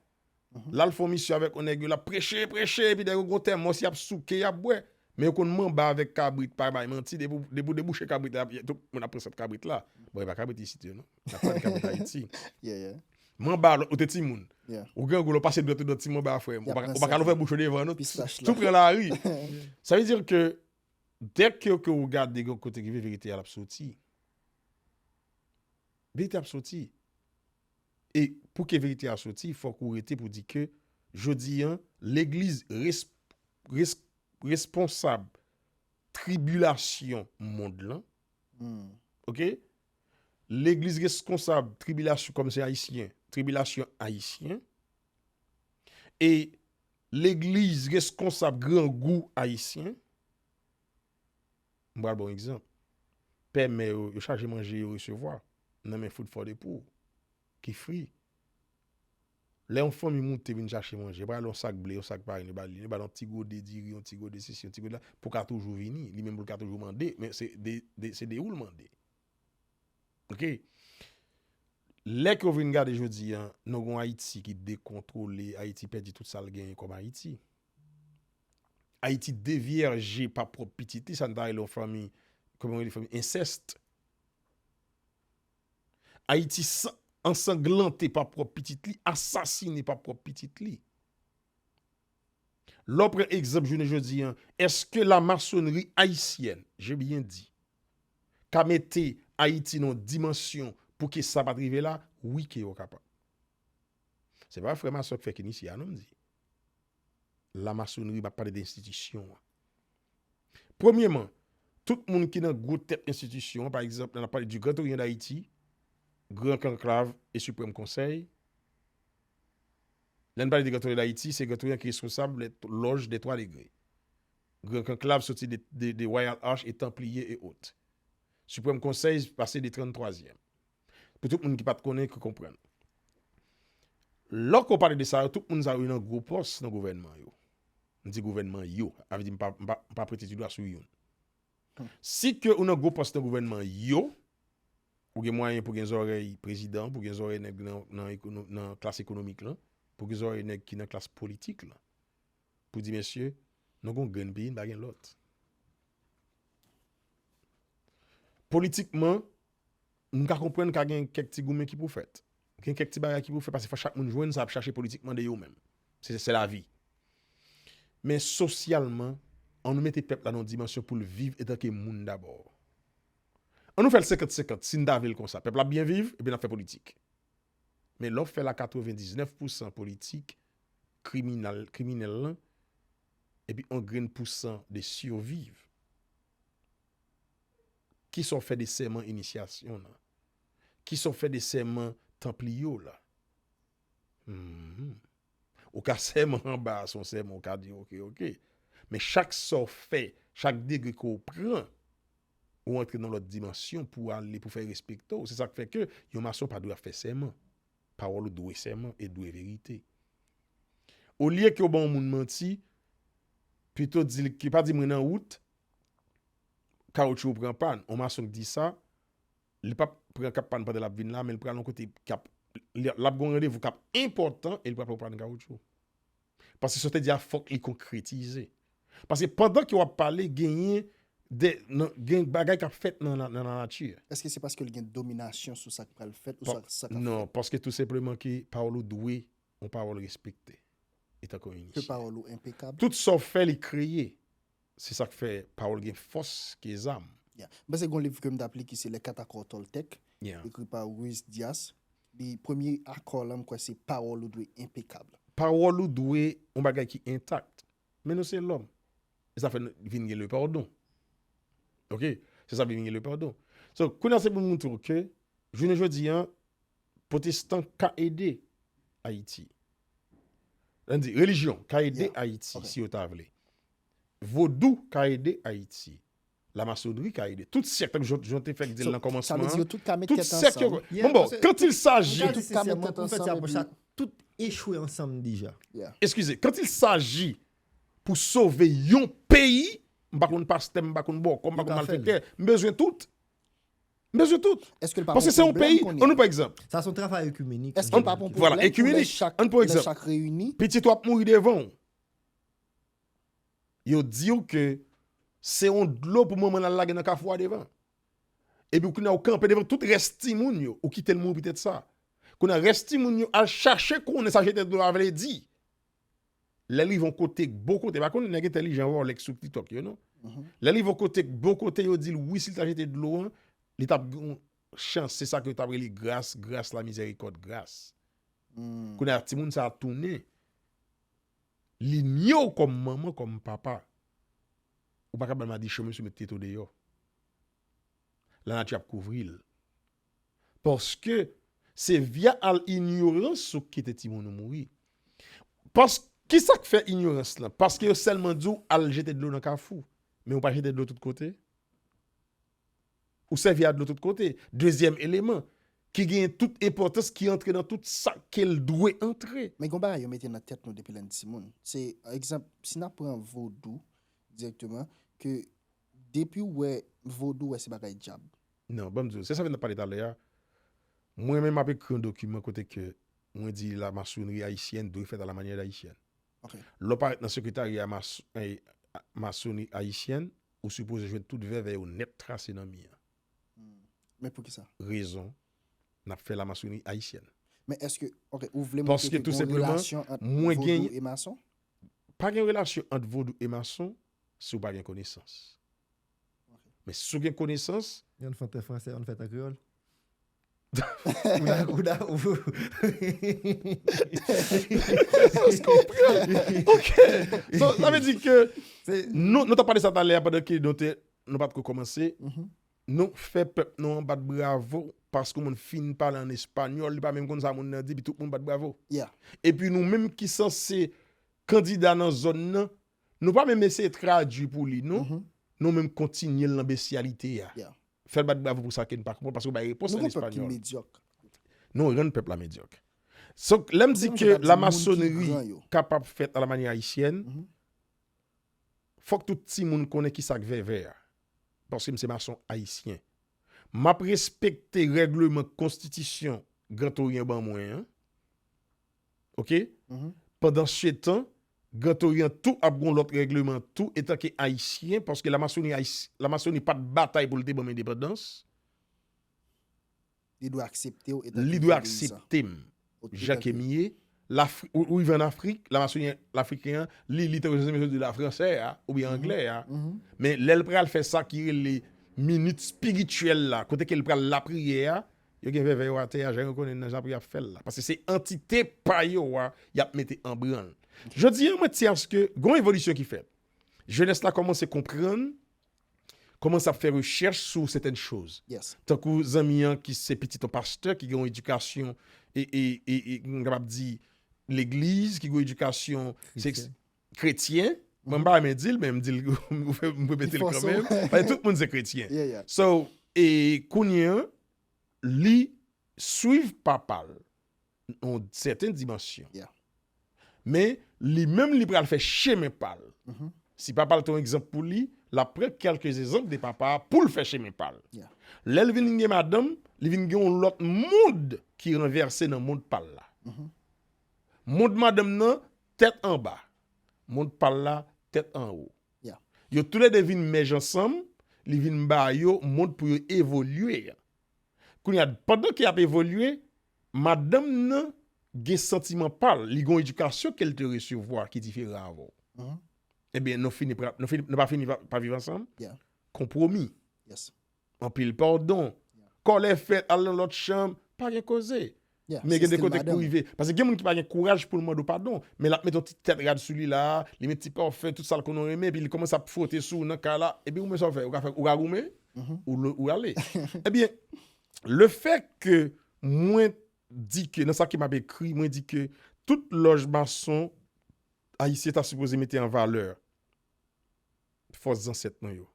l al fè yon misyon avèk yon nèg yo, l ap preche, preche, epi dèyè yo gen yon tèmòs, y ap souke, y ap bwè. Men yo konn manba avèk kabrit, pa bay manti, depi w, depi w debouche kabrit la, y ap, tout moun ap pran sant kabrit la. Bon, e pa kabrit isit yo, non. N ap pale kabrit Ayiti. Manba, ou te timoun. Ou grangou, lè w pase dwèt ou nan ti manba, frè m. Ou pa ka ouvè bouch ou devan, non. Tou pran lari. Sa vle di ke, dè ke, ke ou gade gen kote ki vle verite a, l ap soti. Verite ap soti. E pou ke verite a soti, fòk ou rete pou di ke jodi an, legliz res, res, responsab tribilasyon mond lan. Oke? Legliz reskonsab tribilasyon, kòm se ayisyen, tribilasyon ayisyen. E legliz reskonsab grangou ayisyen. M pral ba w egzanp. Pè mè yo, yo chaje manje yo resevwa nan men Food for the Poor, ki fri. Lè yon fanmi moute vin chache manje, yo pral yon sak ble, yon sak farin, yo ba li, yo ba l yon ti gode diri, yon ti gode sesi, yon ti gode la, pou ka toujou vini, li menm pou l ka toujou mande, men se de, de, se de ou l mande. Oke? Lè ke w vin gade jodi an, nou gen yon Ayiti ki dekontwole, Ayiti pèdi tout sa l genyen kòm Ayiti. Ayiti devyèje pa pwòp pitit li, sa n ta rele yon fanmi, kòman yo rele fanmi ensèst. Ayiti san, ansanglante pa pwòp pitit li, asasine pa pwòp pitit li. Lè w pran egzanp jounen jodi an, èske la maçonnerie haïtienne, je bien dis, ka mete Ayiti nan yon dimansyon pou ke sa pa t rive la? Wi ke yo kapab. Se pa frè mason k fè Kenisye a non m di. La maçonnerie, m ap pale de enstitisyon an. Premyeman, tout moun ki nan gwo tèt enstitisyon an, pa egzanp, n ap pale du Grand Orient d'Haïti, Gran Konklav e Siprèm Konsèy. Lè n pale de Grand Orient d'Haïti, se Grand Orient ki responsab lè lòj dè twa degre. Gran Konklav soti de, de, de Royal Arch e Tanpliye e ot. Siprèm Konsèy pase de tranntwazyèm. Pou tout moun ki pa t konnen, ki konprann. Lòk ou pale de sa yo, tout moun sa yo nan gwo pòs nan gouvènman yo. M di gouvènman yo, sa vle di m pa, m pa, m pa pwente ti dwa sou youn. Si ke ou nan gwo pòs nan gouvènman yo, ou gen mwayen pou gen zòrèy prezidan, pou gen zòrèy nèg nan, nan ekono-, nan klas ekonomik lan, pou gen zòrèy nèg ki nan klas politik lan. Pou di, mesye, nou gon grenn peyi, n pa gen lòt. Politikman, m ka konprann ka gen kèk ti goumen ki pou fèt. Gen kèk ti bagay ki pou fèt, paske fò chak moun jwenn sa ap chache politikman de yo menm. Se, se lavi. Men sosyalman, ann nou mete pèp la nan yon dimansyon pou l viv etanke moun dabò. Ann nou fè l senkant senkant, si n ta vle l konsa. Pèp la ap byen viv, epi n ap fè politik. Men lè w fè l a katrevendiznèf pousan politik, kriminal, kriminèl lan, epi yon grenn pousan de surviv. Kisa w fè de sèman inisyasyon lan? Kisa w fè de sèman tanpliyo la? Mhm. Ou ka sèman anba a, se yon sèman, ou ka di, oke, oke. Men chak sa w fè, chak degre ke w pran, ou antre nan lòt dimansyon pou ale, pou fè respekte w. Se sa k fè ke yon mason pa dwe ap fè sèman. Pawòl ou dwe sèman e dwe verite. Olye ke w ban yon moun manti, pito di l ke pa di mwen nan wout, kawotchou pran pàn. Yon mason k di sa, li p ap pran kap pàn pandan l ap vin la, men l pral yon kote k ap, li, l ap gen yon randevou k ap enpòtan e li pral pran pàn kawotchou. Paske sa w te di a, fòk li konkretize. Paske pandan ke w ap pale, genyen de, nan, gen bagay k ap fèt nan, nan, nan lanati. Èske se paske l gen dominasyon sou sa k pral fèt ou sa, sa k ap fèt? Non, paske tou senpleman ke pawòl ou dwe yon pawòl respekte. Etanke yon inisye. Ke pawòl ou enpekab? Tout sa w fè, li kreye. Se sa k fè pawòl gen fòs ke zam. Yeah. Mwen se gon liv ke m t ap li ki se Les Quatre Accords Toltec, Yeah. Ekri pa Ruiz Diaz. Li premye akò la, m kwè se pawòl ou dwe enpekab. Pawòl ou dwe yon bagay ki entak. Men nou se lòm. E sa fè nou vin gen le padon. Ok? Se sa vin gen le padon. So, kounye a se pou m montre w ke, jounen jodi an, pwotestan ka ede Ayiti. Ann di, relijyon ka ede Yeah. Ayiti, Ok. si yo ta vle. Vodou ka ede Ayiti. Lamasonri ka ede. Tout sèk, tankou Jean te fè di l nan kòmansman. Sa vle di yo tout ka met Tout tèt sèk yo. ansanm. Yeah, Bon, bon, paske- quand il s'agit. Gade Tout se ka met sèman tèt pou fè ansanm apwòch sa, epi- tout echwe ansanm deja. Yeah. Eskize, quand il s'agit pou sove yon peyi, m pa konn pastè, m pa konn bòkò, m pa Yo konn ka fè l. malfektè, m bezwen tout. M bezwen tout. Èske l pa Paske yon se yon pwoblèm peyi, kounye ann a? Nou pa egzanp. Sa se yon travay ekimenik. Èske l pa pon Voilà, pwoblèm pou lè ekimenik. chak, Ann pran lè egzanp. Chak reyini? Pitit w ap mouri devan w. Yo di w ke se yon dlo pou manman l al lage nan kafou a devan. Epi kounye a w kanpe devan tout rès timoun yo, ou kite l mouri poutèt sa. Kounye a rès timoun yo al chache konnen sa jete dlo a vle di. Lè l rive yon kote k bò kote, pa konn nèg entèlijan Rolex sou TikTok yo non. Lè l rive yon kote k bò kote yo di l wi si l ta jete dlo an, li t ap gen yon chans, se sa ke yo t ap rele gras, gras, lamizèrikòd, gras. Kounye a timoun sa a tounen. Li nye w kòm manman, kòm papa. Ou pa ka ba l madichon menm si w met tete w deyò. Lanati ap kouvri l. Paske se via al inyorans ou kite timoun ou mouri. Paske, kisa k fè inyorans lan? Paske yo sèlman di w al jete dlo nan kafou. Men ou pa jete dlo tout kote. Ou sèvi a dlo tout kote. Dezyèm eleman, ki genyen tout enpòtans, ki antre nan tout sa ke l dwe antre. Men gon bagay yo mete nan tèt nou depi lè n timoun. Se, egzanp, si n ap pran vodou dirèkteman, ke depi w wè vodou, wè se bagay dyab. Non, ban m di w, se sa fè n ap pale talè a. Mwen menm m ap ekri yon dokiman kote ke mwen di la maçonnerie haïtienne doit être à la manière haïtienne. Ok. Lè w parèt nan sekretarya mas, eh, masonri ayisyèn, ou sipoze jwenn tout vèvè yo nèt trase nan mi an. Men poukisa? Rezon, n ap fè la masonri ayisyèn. Men èske, ok, ou vle montre Paske ke tou gon senpleman, relasyon ant mwen vodou gen- e mason? Pa gen relasyon ant vodou e mason si w pa gen konesans. Men si w gen konesans, Yon fè an fransè, yon fè an kreyòl. Ou da, ou da, ou. Ok. So, sa vle di ke Se- nou, nou t ap pale sa talè a pandan ke nou te, nou pa t ko kòmanse. Mhm. Nou fè pèp nou an bat bravo paske yon moun fin pale an espanyòl, li pa menm konn sa moun nan di, epi tout moun bat bravo. Yeah. Epi nou menm ki sanse kandida nan zòn nan, nou pa menm eseye tradui pou li, non? Mhm. Nou menm kontinye l nan besyalite a. Yeah. Fè l bat bravo pou sa ke n pa konprann, paske w bay repons Nou an gon pèp ki espanyòl. Medyòk. Nou rann pèp la medyòk. So, lè m di Menm ke jan n ap di la moun ki masonri gran yo. kapab fèt a la manyè ayisyèn, Mhm. fòk tout timoun konnen kisa k vèvè a. Paske m se mason ayisyen. M ap respekte règleman konstitisyon Grand Orient ban mwen an. Ok? Mhm. Pandan se tan, Grand Orient tou ap gon lòt règleman tou, etanke ayisyen, paske la masoni, ayis, la masoni pa t batay pou l te ban m endepandans. Li dwe aksepte w etanke Li dwe yon peyizan. Aksepte m. Ok, Jan ke etanke- m ye, Lafri-, ou, ou rive an Afrik, la masoni lafriken an, li, li te zanmi de la fransè a, oubyen anglè a. Mhm. Men lè l pral fè sa ki rele minit espirityèl la, kote ke l pral lapriyè a, yo gen vèvè yo atè a, jan yo konnen nan jan pou y ap fè l la. Paske se antite pa yo a, y ap mete an branl. Jodi an, mwen ti aske gon evolisyon ki fèt. Jenès la kòmanse konprann, kòmanse ap fè rechèch sou sètèn choz. Yes. Tankou zanmi an ki se pitit yon pastè, ki gen yon edikasyon, e, e, e, e, m kapab di, legliz, ki gen yon edikasyon se Kretyen. Kretyen. Mwen, m pa renmen di l, men m di l, m fè, m repete l Fòse kanmenm. w. Paske tout moun se kretyen. Yeah, yeah. So, e kounye an, li swiv papa l nan yon sèten dimansyon. Yeah. Men, li menm, li pral fè chemen pa l. Mhm. Si papa l te yon egzanp pou li, l ap pran kèlke egzanp de papa a pou l fè chemen pa l. Yeah. Lè l vin gen madanm, li vin gen yon lòt mond ki ranvèse nan mond pa l la. Mhm. Mond madanm nan, tèt anba. Mond pa l la, tèt anwo. Yeah. Yo toulède vin mèj ansanm, li vin ba yo mond pou yo evolye a. Kounye a, pandan ke y ap evolye, madanm nan gen santiman pa l, li gen yon edikasyon ke l te resevwa ki diferan avè w. Mhm. Ebyen, nou fini, pra- nou fini, nou pa fini pa, pa viv ansanm. Yeah. Konpwomi. Yes. Anpil padon. Kòlè fèt, al nan lòt chanm, pa gen koze. Yeah, Men se gen de still kote k pou madanm. Rive. Paske gen moun ki pa gen kouraj pou l mande w padon. Men l ap met yon ti tèt rad sou li la, li met ti pafè, tout sa l konn renmen, epi li kòmanse ap fwote sou w nan kay la. Epi ou menm sa w fè, ou ka fè, ou ka goumen, Mhm. ou, le- ou ale. Ebyen, le fè ke mwen di ke, nan sa ke m ap ekri, mwen di ke tout lòj mason ayisyen ta sipoze mete an valè fòs zansèt nou yo.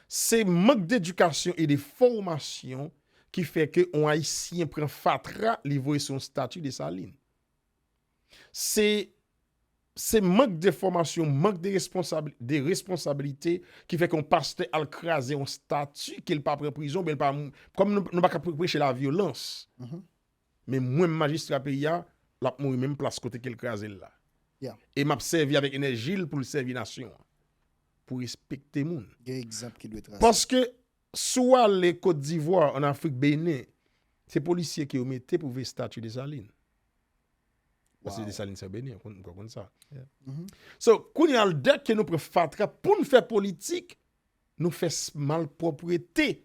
Se mank dedikasyon e de fòmasyon ki fè ke yon ayisyen pran fatra, li voye sou yon stati Desalin. Se se mank de fòmasyon, mank de responsab, de responsabilite ki fè ke yon pastè al kraze yon stati ke l pa pran prizon, ben l pa mou- kòm nou, nou pa ka pre- preche la vyolans. Mhm. Men mwen m majistra peyi a, l ap mouri menm plas kote ke l kraze l la. Yeah. E m ap sèvi avèk enèji l pou l sèvi nasyon an. Pou respekte moun. Gen egzanp ki dwe trase. Paske si w ale Kot Divwa, an Afrik, Benin, se polisye ke yo mete pou veye stati Desalin. Paske Wow. Desalin se Benin, ou konn, ou konn sa. Mhm. So, kounye a, dèke nou pran fatra pou n fè politik, nou fè s- malpwoprete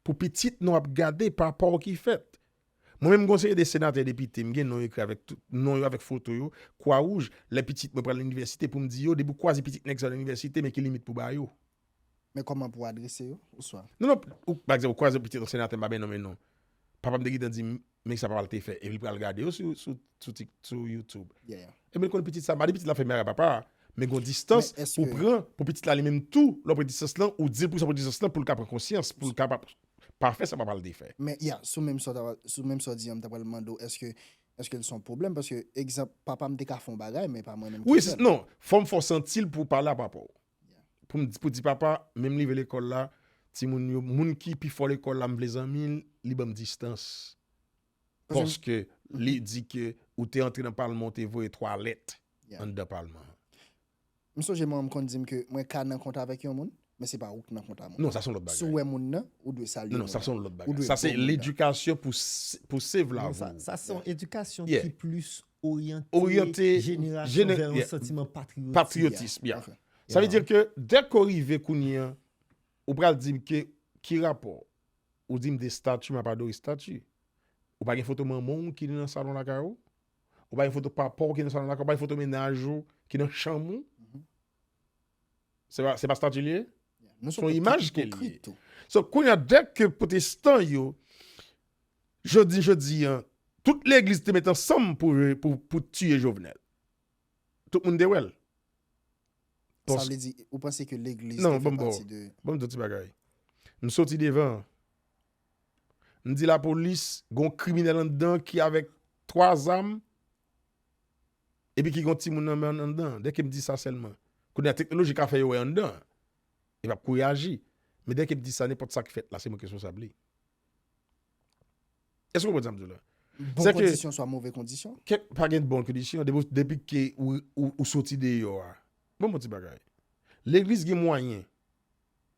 pou pitit nou ap gade pa rapò ki fèt. Mwen menm, m gon seri de senatè, depite, m gen non yo ekri avèk tout, non yo avèk foto yo, kwa wouj, lè pitit mwen pral inivèsite pou m di yo, depi w kwaze pitit nèg sa nan inivèsite, men ki limit pou ba yo. Men kòman pou adrese yo, oswa? Non, non, ou, pa egzanp, ou kwaze pitit yon senatè, m pa bay non, men non. Papa m te gentan di m, men sa papa l te fè. Epi l pral gade yo sou, sou, sou, Tik- sou YouTube. Yeah, yeah. Ebyen, l konn pitit sa, m pa di pitit la fèmen avè papa a, men gon distans Men èske- ou pran pou pitit la li menm tou, lè w pran distans lan, ou di l pou sa pran distans lan, pou l ka pran konsyans, pou l ka pa, pa fè sa papa l te fè. Men, yeah, sou menm sa w ta- sou menm sa w di an, m ta pral mande w, èske èske l se yon pwoblèm? Paske, egzanp, papa m te ka fè yon bagay, men pa mwen menm ki Wi, fè se- l. Non, fò m fè w santi l pou w pale a papa w. Pou m di, pou di papa, menm leve lekòl la, timoun yo, moun ki pi fò lekòl la, m vle zanmi l, li ban m distans. Paske- Paske li di ke ou te antre nan palman, ou te voye twa lèt Yeah. anndan palman an. M sonje mwen, m konn di m ke mwen ka nan kont avèk yon moun, men se pa ou k nan kont a moun. Non, sa se yon lòt bagay. Si w wè moun nan, ou dwe salye Non, non, moun sa nan. se yon lòt bagay. Ou dwe Sa se bon moun nan. Ledikasyon pou, s- pou save la Non, sa, vi. sa se yon edikasyon Yeah. Ki plis oryante, Oryante, jenerasyon jener- vè yon yeah. Santiman patriyotik. Patriyotis, yeah. Ok. Sa vle di ke dèke w rive kounye a, ou pral di m ke, ki rapò? Ou di m de stati, m ap adore stati. Ou pa gen foto manman w ki nan salon lakay ou? Ou pa gen foto papa w ki nan salon lakay ou? Ou pa gen foto mennaj ou ki nan chanm ou? Se pa, se pa stati li ye? Nou Se yon imaj ke li ye. Ipokrit tou. So, kounye a, dèke pwotestan yo, jodi, jodi an, tout legliz te met ansanm pou, pou, pou tiye Jovenel. Tout moun te wè l. Sa Pòs- vle di, ou panse ke legliz Non, te fè ban m ba w. pati de... Ban m di w ti bagay. M soti devan. M di lapolis, gon kriminèl anndan ki avèk twa zam, epi ki gon timoun nan men anndan. Dèke m di sa sèlman. Kounye a teknoloji ka fè yo wè anndan. Epi ap kouri aji. Men dèke m di sa, nenpòt sa k fèt la, se mwen k responsab li. Èske w konprann sa m di w la? Bon Se ke- kondisyon swa move kondisyon? Kèk pa gen bon kondisyon, depi, depi ke ou, ou, ou soti deyò a. Bon, bon ti bagay. Legliz gen mwayen.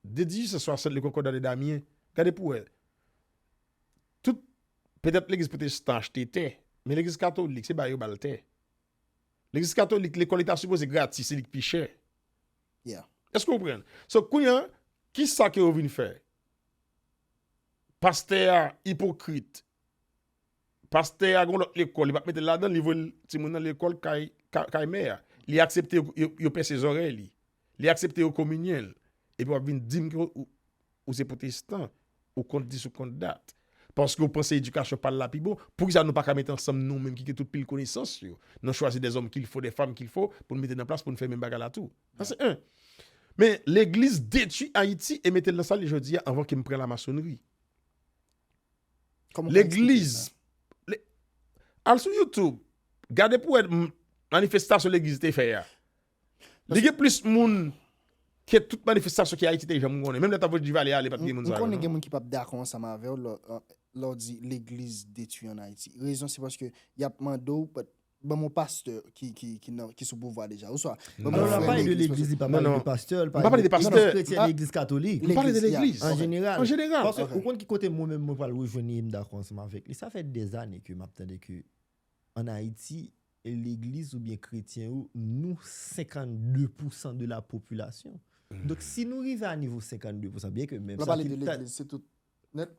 De dizuit san swasant, le Concordat de Damien, gade pou wè. Tout, petèt legliz pwotestan achte tè, men legliz katolik, se ba yo ba l tè. Legliz katolik, lekòl li ta sipoze gratis, se li k pi chè. Yeah. Èske w konprann? So, kounye a, ki sa ke yo vin fè? Pastè a ipokrit. Pastè a gon lòt lekòl, li p ap mete l ladan, li voye timoun nan lekòl kay, ka- kay mè a. Li aksepte yo, yo, yo pèse zòrèy li. Li aksepte yo kominye l. Epi w ap vin di m ke ou, ou se pwotestan, ou kont dis, ou kont dat. Paske w panse edikasyon pa l la pi bon. Poukisa nou pa ka mete ansanm nou menm ki gen tout pil konesans yo? Nou chwazi des hommes qu'il faut, des femmes qu'il faut, pou n mete nan plas pou n fè menm bagay la tou. Sa se en. Men legliz detwi Ayiti e mete l nan sa l ye jodi a anvan ke m pran lamasonri. Kòman w ka eksplike Legliz. Sa? Le- Al sou YouTube. Gade pou wè m- manifestasyon legliz te fè a. Li gen plis moun ke tout manifestasyon ke Ayiti te janm konnen. Menm lè t ap voye Duvalier ale, pa t gen moun M sa yo, konnen non. Gen moun ki p ap dakò ansanm avè w lè, lè w di legliz detwi an Ayiti. Rezon se paske y ap mande w, but, ban m yon pastè ki, ki, ki, nan, ki sou pouvwa deja. Oswa, ban m Alò, yon la frè pale de legliz, legliz, li pa Non, pale non. de pastè, li M pa pale de legliz pastè. kretyen, Ah. legliz katolik. M pale de Legliz, legliz. yeah. An jeneral. An jeneral. Paske Ok. ou konn ki kote mwen menm mwen pral rejwenn li, m dakò ansanm avèk li. Sa fè dèzane ke m ap tande ke an Ayiti, legliz oubyen kretyen yo, nou senkannde pousan de la popilasyon. Donk, si nou rive a nivo senkannde pousan, byen ke menm Lè sa pale de ki ta- legliz, se tout nèt.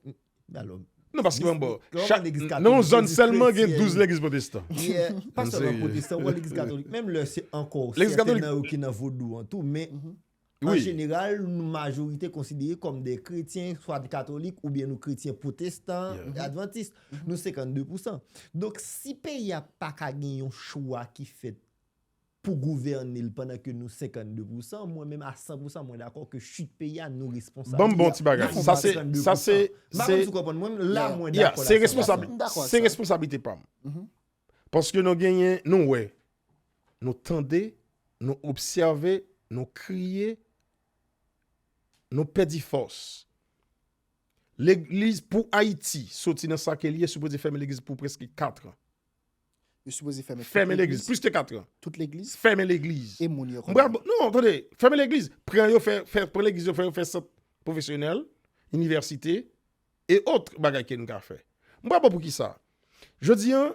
Alò, Non, paske Dis- bon, lè w chak, legliz nan yon katolik, zòn legliz sèlman gen kretyen. douz legliz pwotestan. Yeah, pa Ann sèlman serye. pwotestan, ou legliz katolik. Menm lè se ankò Legliz sèten katolik- nan yo ki nan vodou an tou, men an Wi. jeneral, nou majorite konsidere kòm de kretyen, swa katolik oubyen nou kretyen pwotestan, Yeah. advantis, nou senkannde pousan. Donk, si peyi a pa ka gen yon chwa ki fèt pou gouvène l pandan ke nou senkannde pousan, mwen menm a san pousan, mwen dakò ke chit peyi a nou responsab. Ban m bon li a. ti bagay. Nou Sa se, senkannde pousan. sa se, M pa se, konn si w konprann mwen, la mwen yeah, dakò se la, responsab, M dakò ak se sa. Responsabilite pa m. Mhm. Paske nou genyen, nou wè, nou tande, nou obsève, nou kriye, nou pèdi fòs. Legliz pou Ayiti, soti nan sa ke li ye, sipoze fèmen legliz pou prèske kat an. Yo sipoze fèmen tout Fèmen legliz, plis ke kat an. Tout legliz. Fèmen legliz. E moun yo M pral, kòman? non, tande, fèmen legliz, pran yo fè, fè, pran legliz yo fè, yo fè sant pwofesyonèl, inivèsite, e ot bagay ke nou ka fè. M pral ba w poukisa. Jodi an,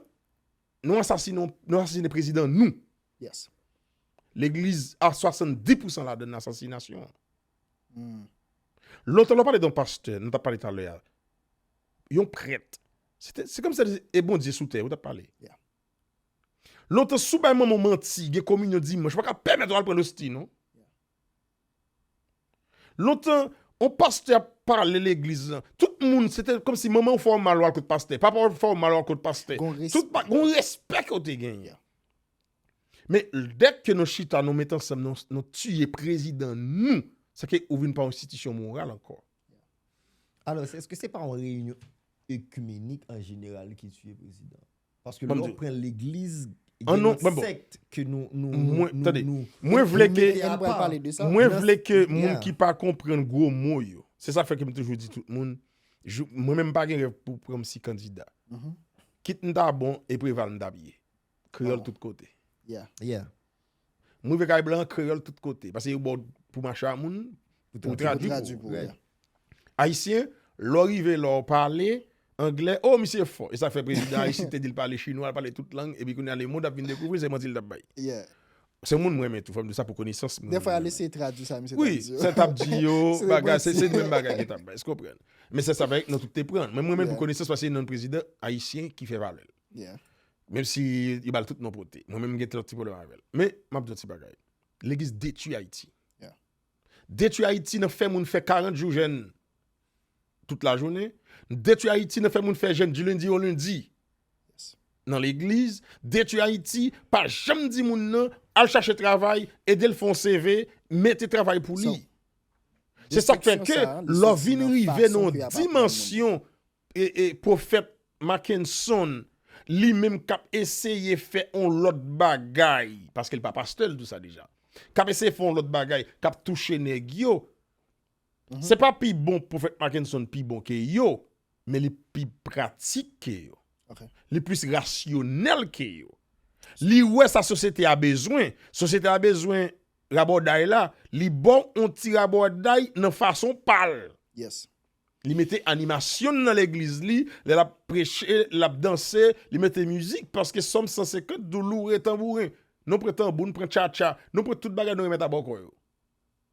nou asasinen, nou asasinen prezidan nou. Yes. Legliz a swasanndis pousan ladann asasinasyon an. Hmm. Lontan lè w pale de yon pastè, nou t ap pale talè a, yon prèt. Se te- se kòmsi se e Bondye sou tè, ou t ap pale. Yeah. Lontan, si w bay manman w manti, gen kominyon dimanch, ou pa ka pèmèt ou al pran losti, non. Lontan, yon pastè ap pale legliz lan. Tout moun, se te kòmsi manman w fè w mal, ou al kot pastè. Papa w fè w mal, ou al kot pastè. Gon respè. Tout pa, gon respè ke w te genyen. Men, dèk ke nou chita, nou met ansanm, nou, nou tiye prezidan nou, se ke ou vin pa yon enstitisyon moral ankò. Alò, se- èske se pa yon reyinyon ekimenik an jeneral ki tiye prezidan? Paske Ban m lè di- w pran legliz, An gen non, lòt ban m- sèkt ke nou, nou, Mwen, nou, tande, nou, mwen vle nou ke- mete Ann pral apa. Pale de sa. Mwen Nan- vle ke moun yeah. ki pa konprann gwo mo yo. Se sa fè ke m toujou di tout moun, jou- mwen menm m pa gen rèv pou pran m si kandida. Mhm. Kit m ta bon e Preval m t ap ye. Kreyòl Oh. Tout kote. Yeah. Yeah. Mwen vle kay blan kreyòl tout kote. Paske yo ba w pou mache a moun, pou Pou tradui Tradui pou pou ou. ou, yeah. Ayisyen, lè w rive la w pale anglè, oh, misye fò. E sa fè prezidan ayisyen te di l pale chinwa, l pale tout lang, epi kounye a lemonn ap vin dekouvri se manti l t ap bay. Yeah. Se moun mwen renmen tou, fò m di sa pou konesans moun. Dèfwa, Mwen lese tradui sa, misye Wi, tradui. sa t ap di yo, Se bagay, se manti. Se menm bagay ki t ap bay, èske w konprann? Men se sa fè nou tout te pran. Men mwen menm Yeah. pou konesans, paske se yon prezidan ayisyen ki fè valè l. Yeah. Menm si yo ba l tout non pote. Mwen menm, m gen lòt ti pwoblèm avè l. Men, m ap di yon ti bagay. Legliz detwi Ayiti. Yeah. Detwi Ayiti nan fè moun fè karant jou jèn tout lajounen. Detwi Ayiti nan fè moun fè jèn di lendi o lendi. Yes. Nan legliz, detwi Ayiti, pa janm di moun nan, al chache travay, ede l fè yon C V, mete travay pou li. So, Se sa k fè destriksyon ke sa a, li lè w soti vin nan rive fason nan ke y yon ap aprann moun. Dimansyon e, e pwofèt Mackenson, li menm k ap eseye fè yon lòt bagay, paske l pa pastè, l di w sa deja. K ap eseye fè yon lòt bagay, k ap touche nèg yo. Se pa pi bon pwofèt Mackenson pi bon ke yo, men li pi pratik ke yo. Ok. Li plis rasyonèl ke yo. Li wè sa sosyete a bezwen. Sosyete a bezwen rabòday la. Li ba w yon ti rabòday nan fason pa l. Yes. Li mete animasyon nan legliz li, lè l ap preche, l ap danse, li mete mizik, paske Sòm san senkant di w loure tanbouren. Nou pran tanbou, nou pran tchatcha, nou pran tout bagay nou remèt abòkò yo.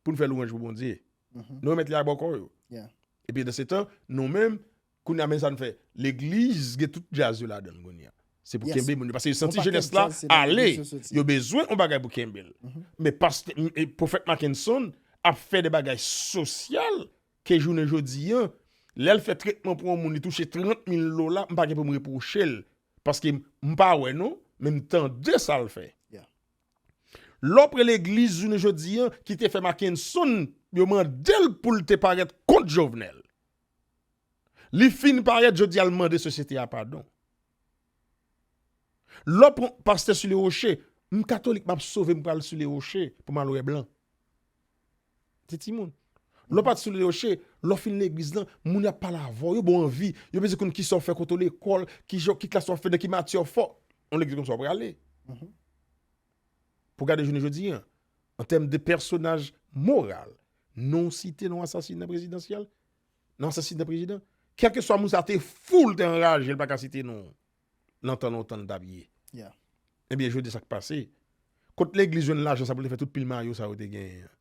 Pou n fè lwanj pou Bondye. Mhm. Nou remèt li abòkò yo. Yeah. Epi dan se tan, nou menm, kounye a men sa n fè. Legliz gen tout djaz yo ladan l kounye a. Se pou Yes. Kenbe moun yo. Paske yo Yon santi pakèt jenès la djaz, se nan ale, legliz yo soti. Yo bezwen yon bagay pou kenbe l. Mhm. Men pastè, m- e pwofèt Mackenson ap fè de bagay sosyal ke jounen jodi an, lè l fè tretman pou yon moun, li touche trant mil dola, m pa gen pou m repwoche l. Paske m- m pa wè non, men m tande sa l fè. Yeah. Lè w pran legliz jounen jodi an, ki te fè Mackenson, yo mande l pou l te parèt kont Jovenel. Li fin parèt, jodi a l mande sosyete a padon. Lè w pran pastè sou le woche, m katolik, m ap sove, m pral sou le woche pou m al wè blan. Se timoun. Lè w pa t sou le woche, lè w fin legliz lan, moun y ap pale avè w, yo ba w anvi, yo bezwen konn kisa w fè kote w lekòl, ki jan, ki klas w ap fè, nan ki matyè w fò. Yon legliz konsa w prale. Pou gade jounen jodi an, an tèm de pèsonaj moral, non w site non asasina prezidansyèl, non asasina prezidan, kèlkeswa moun sa te fou, l te anraje, l pa ka site non w. Nan tan lontan l t ap ye. Yeah. Ebyen, jodi a sa k pase? Kot legliz jwenn lajan sa pou l te fè tout pil mayo sa yo te genyen an?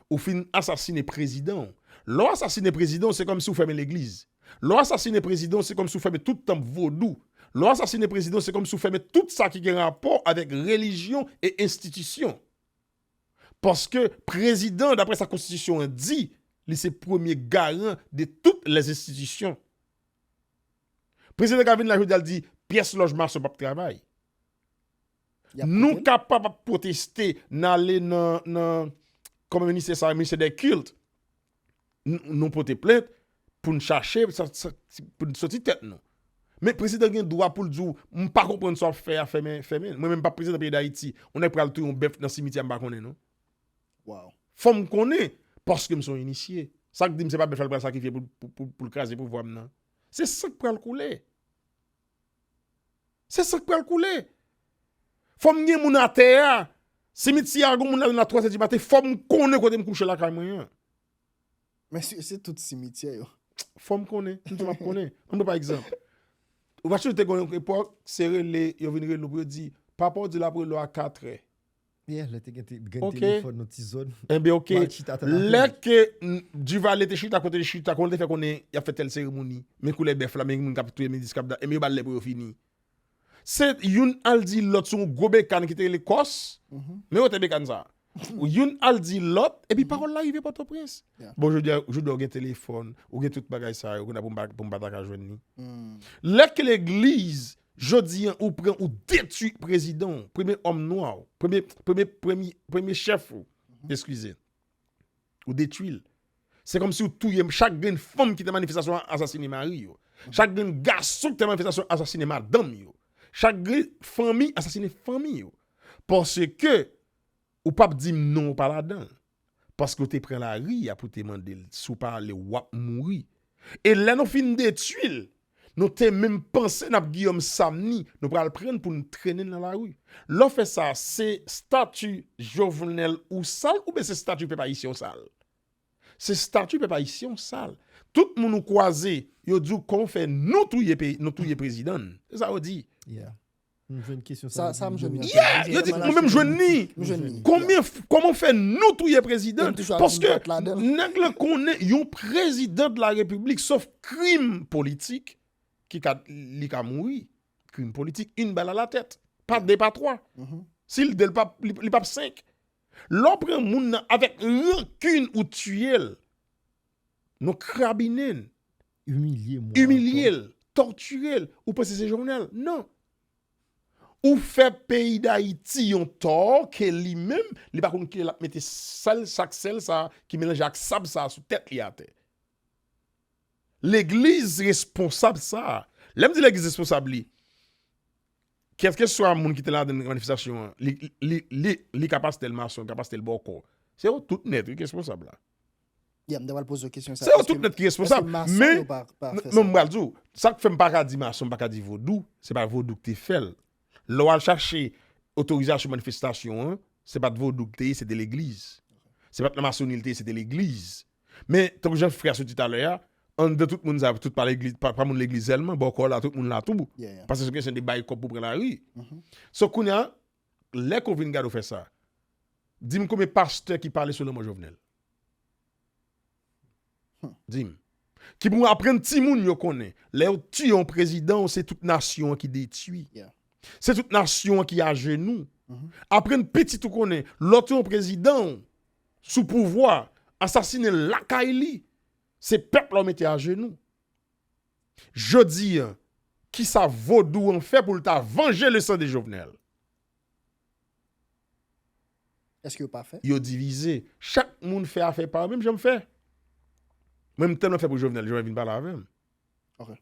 Ou fin asasinen prezidan w. Lè w asasinen prezidan w, se kòmsi w fèmen legliz. Lè w asasinen prezidan w, se kòmsi w fèmen tout tanp vodou. Lè w asasinen prezidan w, se kòmsi w fèmen tout sa ki gen rapò avèk relijyon e enstitisyon. Paske prezidan, daprè sa konstitisyon an di, li se premye garan de tout lèzenstitisyon. Prezidan ka vin la jodi a, l di pyès lòj mason p ap travay. Nou kapab ap pwoteste, n ale nan, nan, kòman ministè sa, ministè dè kilt. N- nou pote plent pou n chache, sa- sa- pou n soti tèt nou. Men prezidan gen dwa pou l di w, "M pa konprann sa w ap fè a, fèmen, fèmen." Mwen menm m pa prezidan peyi Dayiti. Yon nèg pral touye yon bèf nan simityè, m pa konnen non. Wow. Fò m konnen, paske m se yon inisye. Sa k di m se pa bèf la l pral sakrifye pou, pou, pou, pou l kraze pouvwa m nan. Se san k pral koule. Se san k pral koule. Fò m gen moun atè a. Simityè a, gon moun ladan l a twa zè di maten, fò m konnen kote m kouche lakay mwen an. Men se se tout simityè yo. Fò m konnen. M tou m ap konnen. Ann pran pa egzanp. Ou pa sonje te gen yon epòk, se rele, yo vin rele w pou yo di, papa w di l ap rele w a katrè. Yeah, lè te gen te- gen Ok. Telefòn nan ti zòn. Enben, ok. Mal chita tann Lè apre. ke n- Duvalye te chita kote li chita, kote l te fè konnen y ap fè tèl seremoni, men koulè bèf la, men moun k ap touye, men dis k ap da, enben yo ba l lè pou yo fini. Se youn al di lòt sou yon gwo bekàn ki te rele kòs, men yo te bekàn sa. Youn al di lòt, epi pawòl la rive Pòtoprens. Yeah. Bon, jodi a, jodi a, ou gen telefòn, ou gen tout bagay sa yo, kounye a pou m pa- pou m pa ta ka jwenn li. Hmm. Lè ke legliz, jodi a, ou pran, ou detwi prezidan w, premye òm nwa w, premye, premye, premye, premye chèf ou, eskize, ou detwi l. Se kòmsi ou touye chak grenn fanm ki te manifestasyon an asasinen mari yo. Chak grenn gason ki te manifestasyon an asasinen madanm yo. Chak grenn fanmi asasinen fanmi yo. Paske ou p ap di m non ou pa ladan l. Paske w te pran lari a pou te mande l, si w pa ale w ap mouri. E lè nou fin detwi l, nou te menm panse n ap Guillaume Samni, nou pral pran l pou n trennen l nan lari. Lè w fè sa, se stati Jovenel ou sal oubyen se stati pèp ayisyen w sal? Se stati pèp ayisyen w sal. Tout moun ou kwaze, yo di w kòman fè nou touye peyi, nou touye prezidan n. Se sa yo di. Yeah. M jwenn kesyon sa. Sa- sa m jwenn li. Yeah, yo di mwen menm jwenn ni. M jwenn li. Konbyen f- kòman fè nou touye prezidan? Yo toujou al Paske bat ladan. Nèg la konnen yon prezidan de la repiblik, sof krim politik, ki ka li ka mouri. Krim politik, une balle à la tête. Pa de, pa twa. Si l de, li p ap li, li p ap senk. Lè w pran moun nan avèk rankin ou tiye l, nou krabinen l, Imilye mwen. imilye l, tòtire l, ou panse se Jovenel? Non. Ou fè peyi Dayiti yon tò ke li menm, li pa konn kilè l ap mete sèl, sak sèl sa ki melanje ak sab sa sou tèt li atè. Legliz responsab sa. Lè m di legliz responsab li, kèlkeswa moun ki te ladan manifestasyon an, li, li, li, li ka pastè l mason, li ka pastè l bòkò. Se yo tout nèt wi ki responsab la. Yeah, m te pral poze w kesyon sa. Se yo tout nèt ki responsab. Men, Men, non, m pral di w, sa k fè m pa ka di mason, m pa ka di vodou, se pa vodou ki te fè l. Lè w al chache otorizasyon manifestasyon an, se pa t vodou ki te ye, se te legliz. Se pa t nan masoni l te ye, se te legliz. Men, tankou jan frè a sot di talè a, anndan tout moun sa, tout pa legliz, pa, pa moun legliz sèlman, bòkò la, tout moun la tou. Yeah, yeah. Paske se yon kesyon de bay kòb pou pran lari. Mhm. So, kounye a, lè ke w vin gade w fè sa, di m konbyen pastè ki pale sou lanmò Jovenel? Di m. Ki pou aprann timoun yo konnen, lè yo tiye yon prezidan, se tout nasyon an ki detwi. Yeah. Se tout nasyon an ki ajenou. Mhm. Aprann pitit ou konnen, lè w tiye yon prezidan sou pouvwa, asasinen l lakay li, se pèp la w mete ajenou. Jodi a, kisa vodou an fè pou l ta vanje le sang de Jovenel? Èske yo pa fè? Yo divize. Chak moun fè afè pa yo, menm jan m fè. Mwen, m tèlman fè pou Jovenel, Jovenel vin pale avè m. Ok.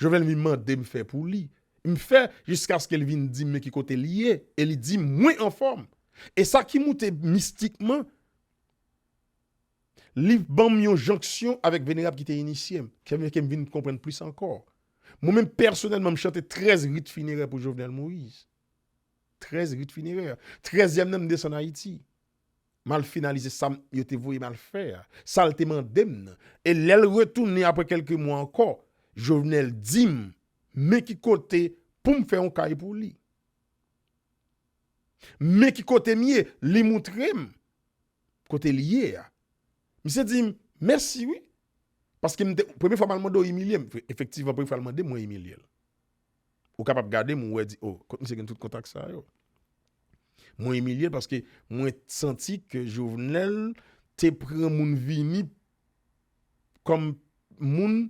Jovenel vin mande m fè pou li. M fè jiskaske l vin di m men ki kote li ye. E li di m mwen anfòm. E sa ki moute mistikman, li ban m yon jonksyon avèk venerab ki te inisye m, ki fè ke m vin konprann plis ankò. Mwen menm pèsonèlman, m chante trèz rit finerè pou Jovenel Moïse. Trèz rit finerè. Trèzyèm nan, m desann Ayiti. M al finalize sa m- yo te voye m al fè a. Sa l te mande m nan. E lè l retounen apre kèlke mwa ankò, Jovenel di m men ki kote pou m fè yon kay pou li. Men ki kote m ye, li moutre m kote l ye a. Misye di m, mèsi wi. Paske m te, premye fwa m al mande w imilye m. Efektivman, premye fwa l mande m, mwen imilye l. Ou kapab gade m, ou wè di, oh, kot misye gen tout kontak sa yo. Mwen imilye l paske mwen santi ke Jovenel te pran moun vini kòm moun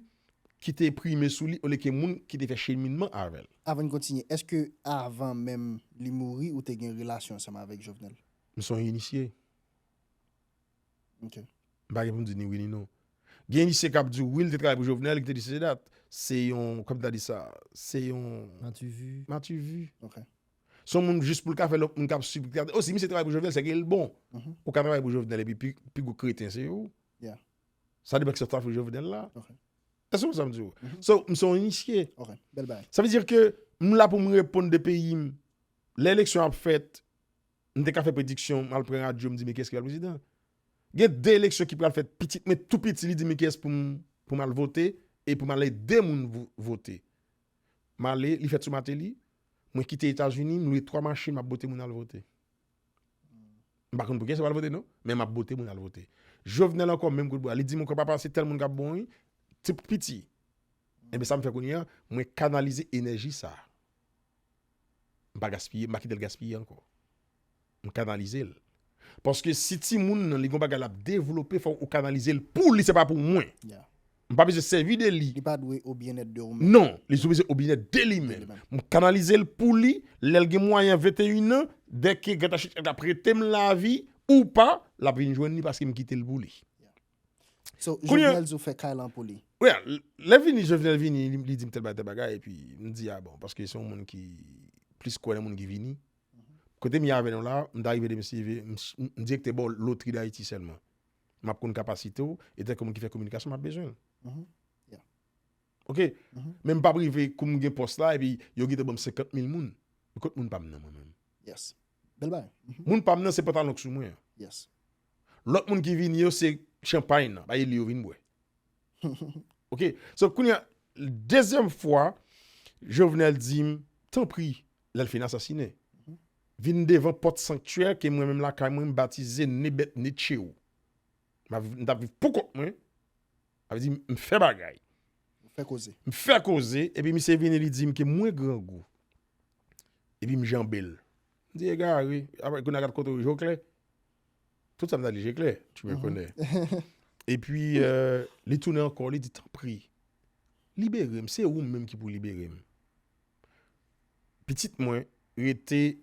ki te prime sou li, olye ke moun ki te fè cheminman avè l. Avan n kontinye, èske avan menm li mouri, ou te gen relasyon ansanm avèk Jovenel? M se yon inisye. Ok. M pa gen pou m di ni wi ni non. Gen inisye k ap di w wi, li te travay pou Jovenel, ki te di sesi dat. Se yon, kòman m ta di sa, se yon... Mativu. Mativu. Ok. Se yon moun jis pou l ka fè lòt moun k ap swiv, ki ka di, oh, si misye travay pou Jovenel, sèke l bon. Ou ka travay pou Jovenel, epi pi, pi gwo kreten se ou. Yeah. Sa depann ki sa w ta fè Jovenel la. Ok. Èske w konprann sa m di w? So, m se yon inisye. Ok, bèl bagay. Sa vle di ke m la pou m reponn de peyi m. Lè eleksyon ap fèt, m te ka fè prediksyon, m al pran radyo, m di, men kiyès ki pral prezidan? Gen de eleksyon ki pral fèt, pitit mwen tou piti, li di, men kiyès pou m, pou m al vote, e pou m al ede moun vo- vote. M ale, li fèt sou Martelly, mwen kite Etazini, m lwe twa machin, m ap bote moun al vote. M pa konn pou kiyès yo pral vote non, men m ap bote moun al vote. Jovenel ankò, menm kout bwa, li di m ankò, papa, se tèl moun k ap bon wi, ti piti. Enben sa m fè kounye a, mwen kanalize enèji sa. M pa gaspiye, m pa kite l gaspiye ankò. M kanalize l. Paske si timoun nan, li gon bagay l ap devlope, fò ou kanalize l pou li, se pa pou mwen. M pa bezwen sèvi de li. Li pa dwe o byennèt de ou menm. Non, li bezwen o byennèt de li menm. M kanalize l pou li, lè l gen mwayen venteyen an, dèke Grann Tachich ap prete m lavi ou pa, l ap vin jwenn li paske m kite l pou li. So, Jovenel di w fè kay lan pou li. Wi, lè vini, Jovenel vini, li, li di m tèl bagay, tèl bagay, epi m di, a bon, paske se yon moun ki plis kwè nan moun ki vini. Kote m ye avè nou la, m ta rive demen si Dye vle, m, m, m direktè ba w Lotri Dayiti sèlman. M ap konn kapasite w, e tankou moun ki fè kominikasyon, m ap bezwen l. Ok? Men m p ap rive kou m gen pòs la, epi yo gentan ban m senkant mil moun. Kot moun pa m nan mwen menm? Yes. Bèl bagay. Moun pa m nan se pantalon k sou mwen an. Yes. Lòt moun ki vini yo se chanpay nan, bay li yo vin bwè. Ok? So kounye a, dezyèm fwa, Jovenel di m, tanpri, lè l fin asasinen, vin devan pòt sanktyè ke mwen menm lakay mwen m batize Ne Bèt Ne Tchew. M ap, m t ap viv pou kont mwen. Sa vle di m fè bagay. Ou fè koze. M fè koze, epi misye vini li di m ke mwen grangou. Epi m janbe l. M di egare, apre kounye a gad kote w je w klè. Tout sa m ta di je klè, tu me connais. Epi euh, li tounen ankò, li di tanpri, libere m, se ou menm ki pou libere m. Pitit mwen rete,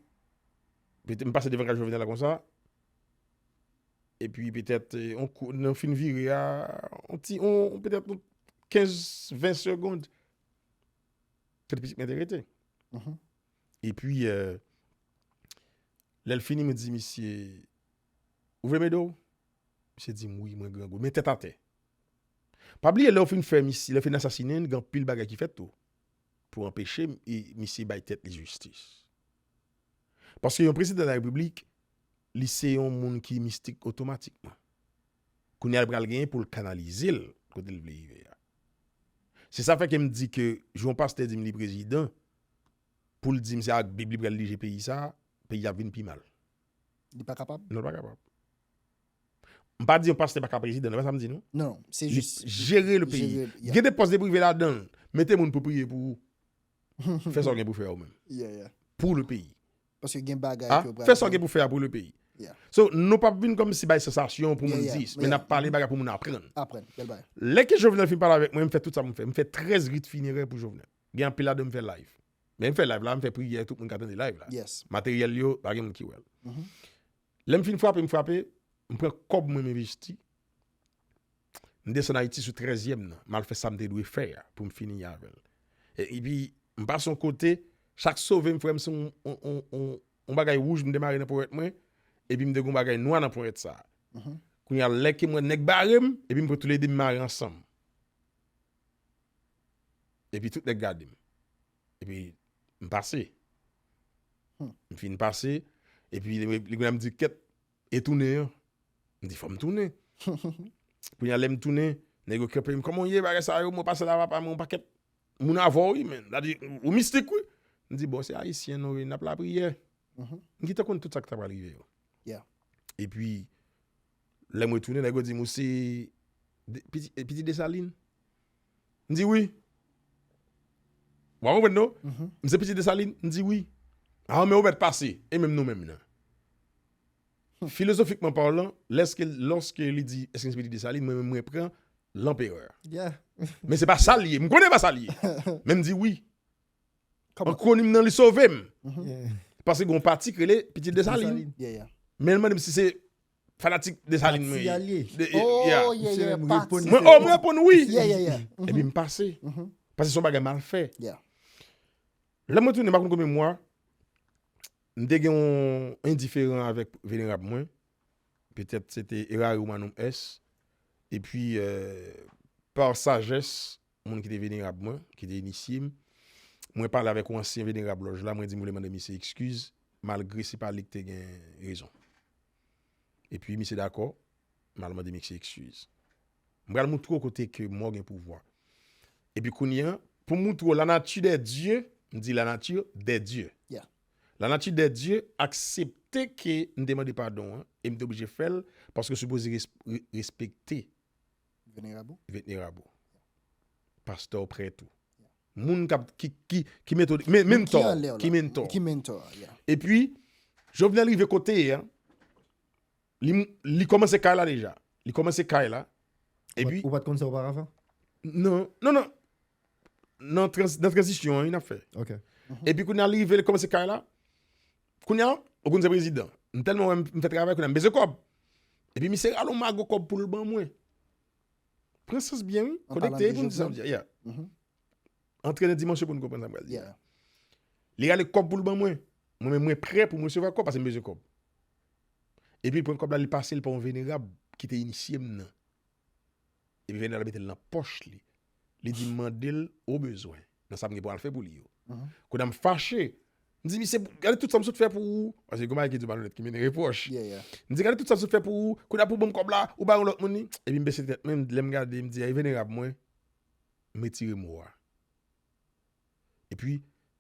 pete m pase devan kay Jovenel la konsa, epi petèt, eh, on kou, nan fin vire a, on ti, on, on petèt on kenz, ven segonn, kote pitit mwen te rete. Epi, eh, lè l fini, mwen di misye, ou vle m ede w? Misye di m, wi, mwen grangou. Men tèt atè. Pa bliye, lè w fin fè misye, lè w fin asasinen l, gen anpil bagay ki fèt tou. Pou anpeche m, e misye bay tèt li jistis. Paske yon prezidan de la repiblik, li se yon moun ki mistik otomatikman. Kounye a l pral genyen pou l kanalize l kote l vle rive a. Se sa fè ke m di ke jou yon pastè di m li prezidan, pou l di m se ak Bib li pral dirije peyi sa, peyi a ap vin pi mal. Li pa kapab? Non, li pa kapab. M pa di yon pastè pa ka prezidan, non, pa sa m di non. Non, se jis jere le peyi. Gen de pòs de prive ladan l. Mete moun pou priye pou ou. Fè sa w gen pou fè a ou menm. Pou le peyi. Paske gen bagay ke w pral. Fè sa w gen pou fè a pou le peyi. So, nou p ap vin kòmsi bay sansasyon pou moun di, men n ap pale bagay pou moun aprann. Aprann, bèl bagay. Lè ke Jovenel fin pale avèk mwen, m fè tout sa pou m fè. M fè trèz rit finerè pou Jovenel. Gen anpil ladan m fè live. Men m fè live la, m fè priyè, tout moun ka tande live la. Materyèl yo, pa gen moun ki wè l. Lè m fin frape, m frape, m pran kòb mwen, m envesti. M desann Ayiti sou trèzyèm nan, m al fè sa m te dwe fè a pou m fini avè l. E, epi, m pase yon kote, chak sove m, frè m, se yon, yon, yon, yon, yon bagay wouj m te mare nan ponyèt mwen, epi m te gen yon bagay nwa nan ponyèt sa. Kounye a, lè ke m wè nèg bare m, epi m pran toulede m mare ansanm. Epi tout nèg gade m. Epi m pase. M fin pase, epi li, li, li di kèt, e tounen an. M di fò m tounen. Kounye a lè m tounen, nèg yo kanpe m, kòman w ye, bagay sa yo, mwen pase la papa, men yon pakèt moun avè w wi, men. Sa di, ou mistik wi. M di bon, se ayisyen nou ye, n ap lapriyè. M gentan konn tout sa k ta pral rive yo. Epi, lè m retounen, nèg yo di m, "Ou se de- piti, piti Desalin?" M di, "Wi." W a konprann, non? "M se piti Desalin?" M di, "Wi." "A, men ou mèt pase. E menm nou menm nan." Filozofikman palan, lèske, lòske li di, "Èske m se piti Desalin?" Mwen menm, mwen pran lanperè. Men se pa sa l ye. M konnen pa sa l ye. Men m di, "Wi." Akwonim nan li sove m. Paske gen yon pati k rele Pitit Desalin. Men l mande m si se fanatik Desalin mwen ye. Mwen, o, mwen reponn wi. Epi m pase. Paske se yon bagay m al fè. Lè mwen tounen, m pa konn konbyen mwa, m te gen yon endiferan avèk venerab mwen. Petèt se te Erari Humanum Est. Epi, euh, pa sajès, moun ki te venerab mwen, ki te inisye m, mwen pale avèk yon ansyen venerab lòj la, mwen di m vle mande misye eskiz, malgre se pa li ki te gen rezon. Epi misye dakò, m al mande misye eskiz. M pral moutre w kote ke mò gen pouvwa. Epi kounye a, pou m moutre w la nature des dieux, m di la nature des dieux. La nature des dieux aksepte ke m te mande padon an, e m te oblije fè l, paske w sipoze res- re- respekte venerab ou. Pastè w, prèt ou. Moun k ap, ki, ki, ki mentò, men- mentò, ki mentò. Epi, Jovenel rive kote a, li, li kòmanse kay la deja. Li kòmanse kay la. Epi, ou pa t konn sa oparavan? Non, non, non. Nan trans- nan tranzisyon an, wi, n ap fè. Epi kounye a, li rive, li kòmanse kay la. Kounye a, ou konn se prezidan. M tèlman wè m, m fè travay, kounye a, m bezwen kòb. Epi misye rale yon mago kòb pou l ban mwen. Pran sans byen, wi. Konekte pou n di sa m di a. Antre nan dimansyon pou n konprann sa m pral di a. Li rale kòb pou l ban mwen. Mwen menm, mwen prè pou m resevwa kòb, paske m bezwen kòb. Epi l pran kòb la, li pase l pa yon venerab ki te inisye m nan. Epi venerab la mete l nan pòch li. Li di m mande l o bezwen. Nan sa m gen pou al fè pou li yo. Kounye a m fache. M di, "Misye, gade tout sa m sot fè pou ou." Paske gen bagay ki di malonèt ki mennen repwòch. M di, "Gade tout sa m sot fè pou ou. Kounye a pou ban m kòb la, ou ba yon lòt moun li." Epi m bese tèt mwen, lè m gade, m di, "Ay, venerab mwen, m retire mo a." Epi,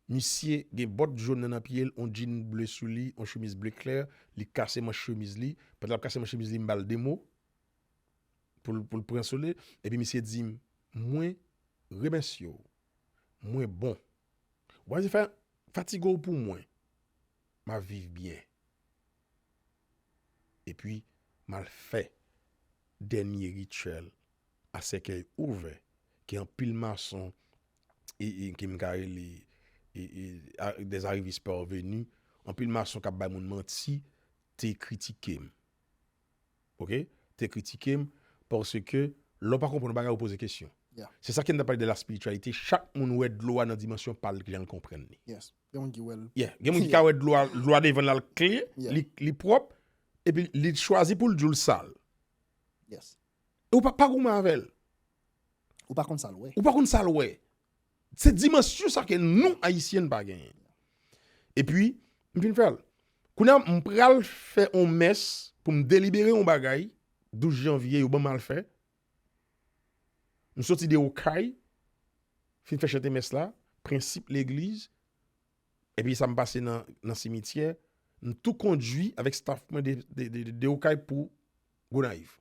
misye gen bòt jòn nan, nan pye l, yon djin ble sou li, yon chemiz ble klè, li kase manch chemiz li. Pandan l ap kase manch chemiz li, m ba l de mo pou l, pou l pran sole. Epi misye di m, "Mwen remèsye w. Mwen bon. Ou pa bezwen fè, fatige w pou mwen. M ap viv byen." Epi, m al fè dènye rityèl a sèkèy ouvè, ke anpil mason, e, e, ke m ka rele, e, e, a- des arrivistes parvenus, anpil mason k ap bay moun manti, te kritike m. Oke? Te kritike m, paske lè w pa konprann yon bagay, ou poze kesyon. Se sa ke n ta pale de la spiritualité. Chak moun wè dlo a nan dimansyon pa l, jan l konprann li. Gen moun ki wè l. Gen moun ki ka wè dlo a, dlo a devan l al kle, li, li pwòp, epi li chwazi pou l di w l sal. E ou pa, pa goumen avè l. Ou pa konn sa l wè. Ou pa konn sa l wè. Se dimansyon sa ke nou, Ayisyen, n pa genyen. Epi, m fin fè l. Kounye a, m pral fè yon mès pou m delibere yon bagay, douz janvye, yo ban m al fè. M soti de Okay, fin fè chante mès la, prensip legliz, epi sa m pase nan, nan simityè, m tou kondui avèk staff mwen de, de, de, de Okay pou Gonayiv.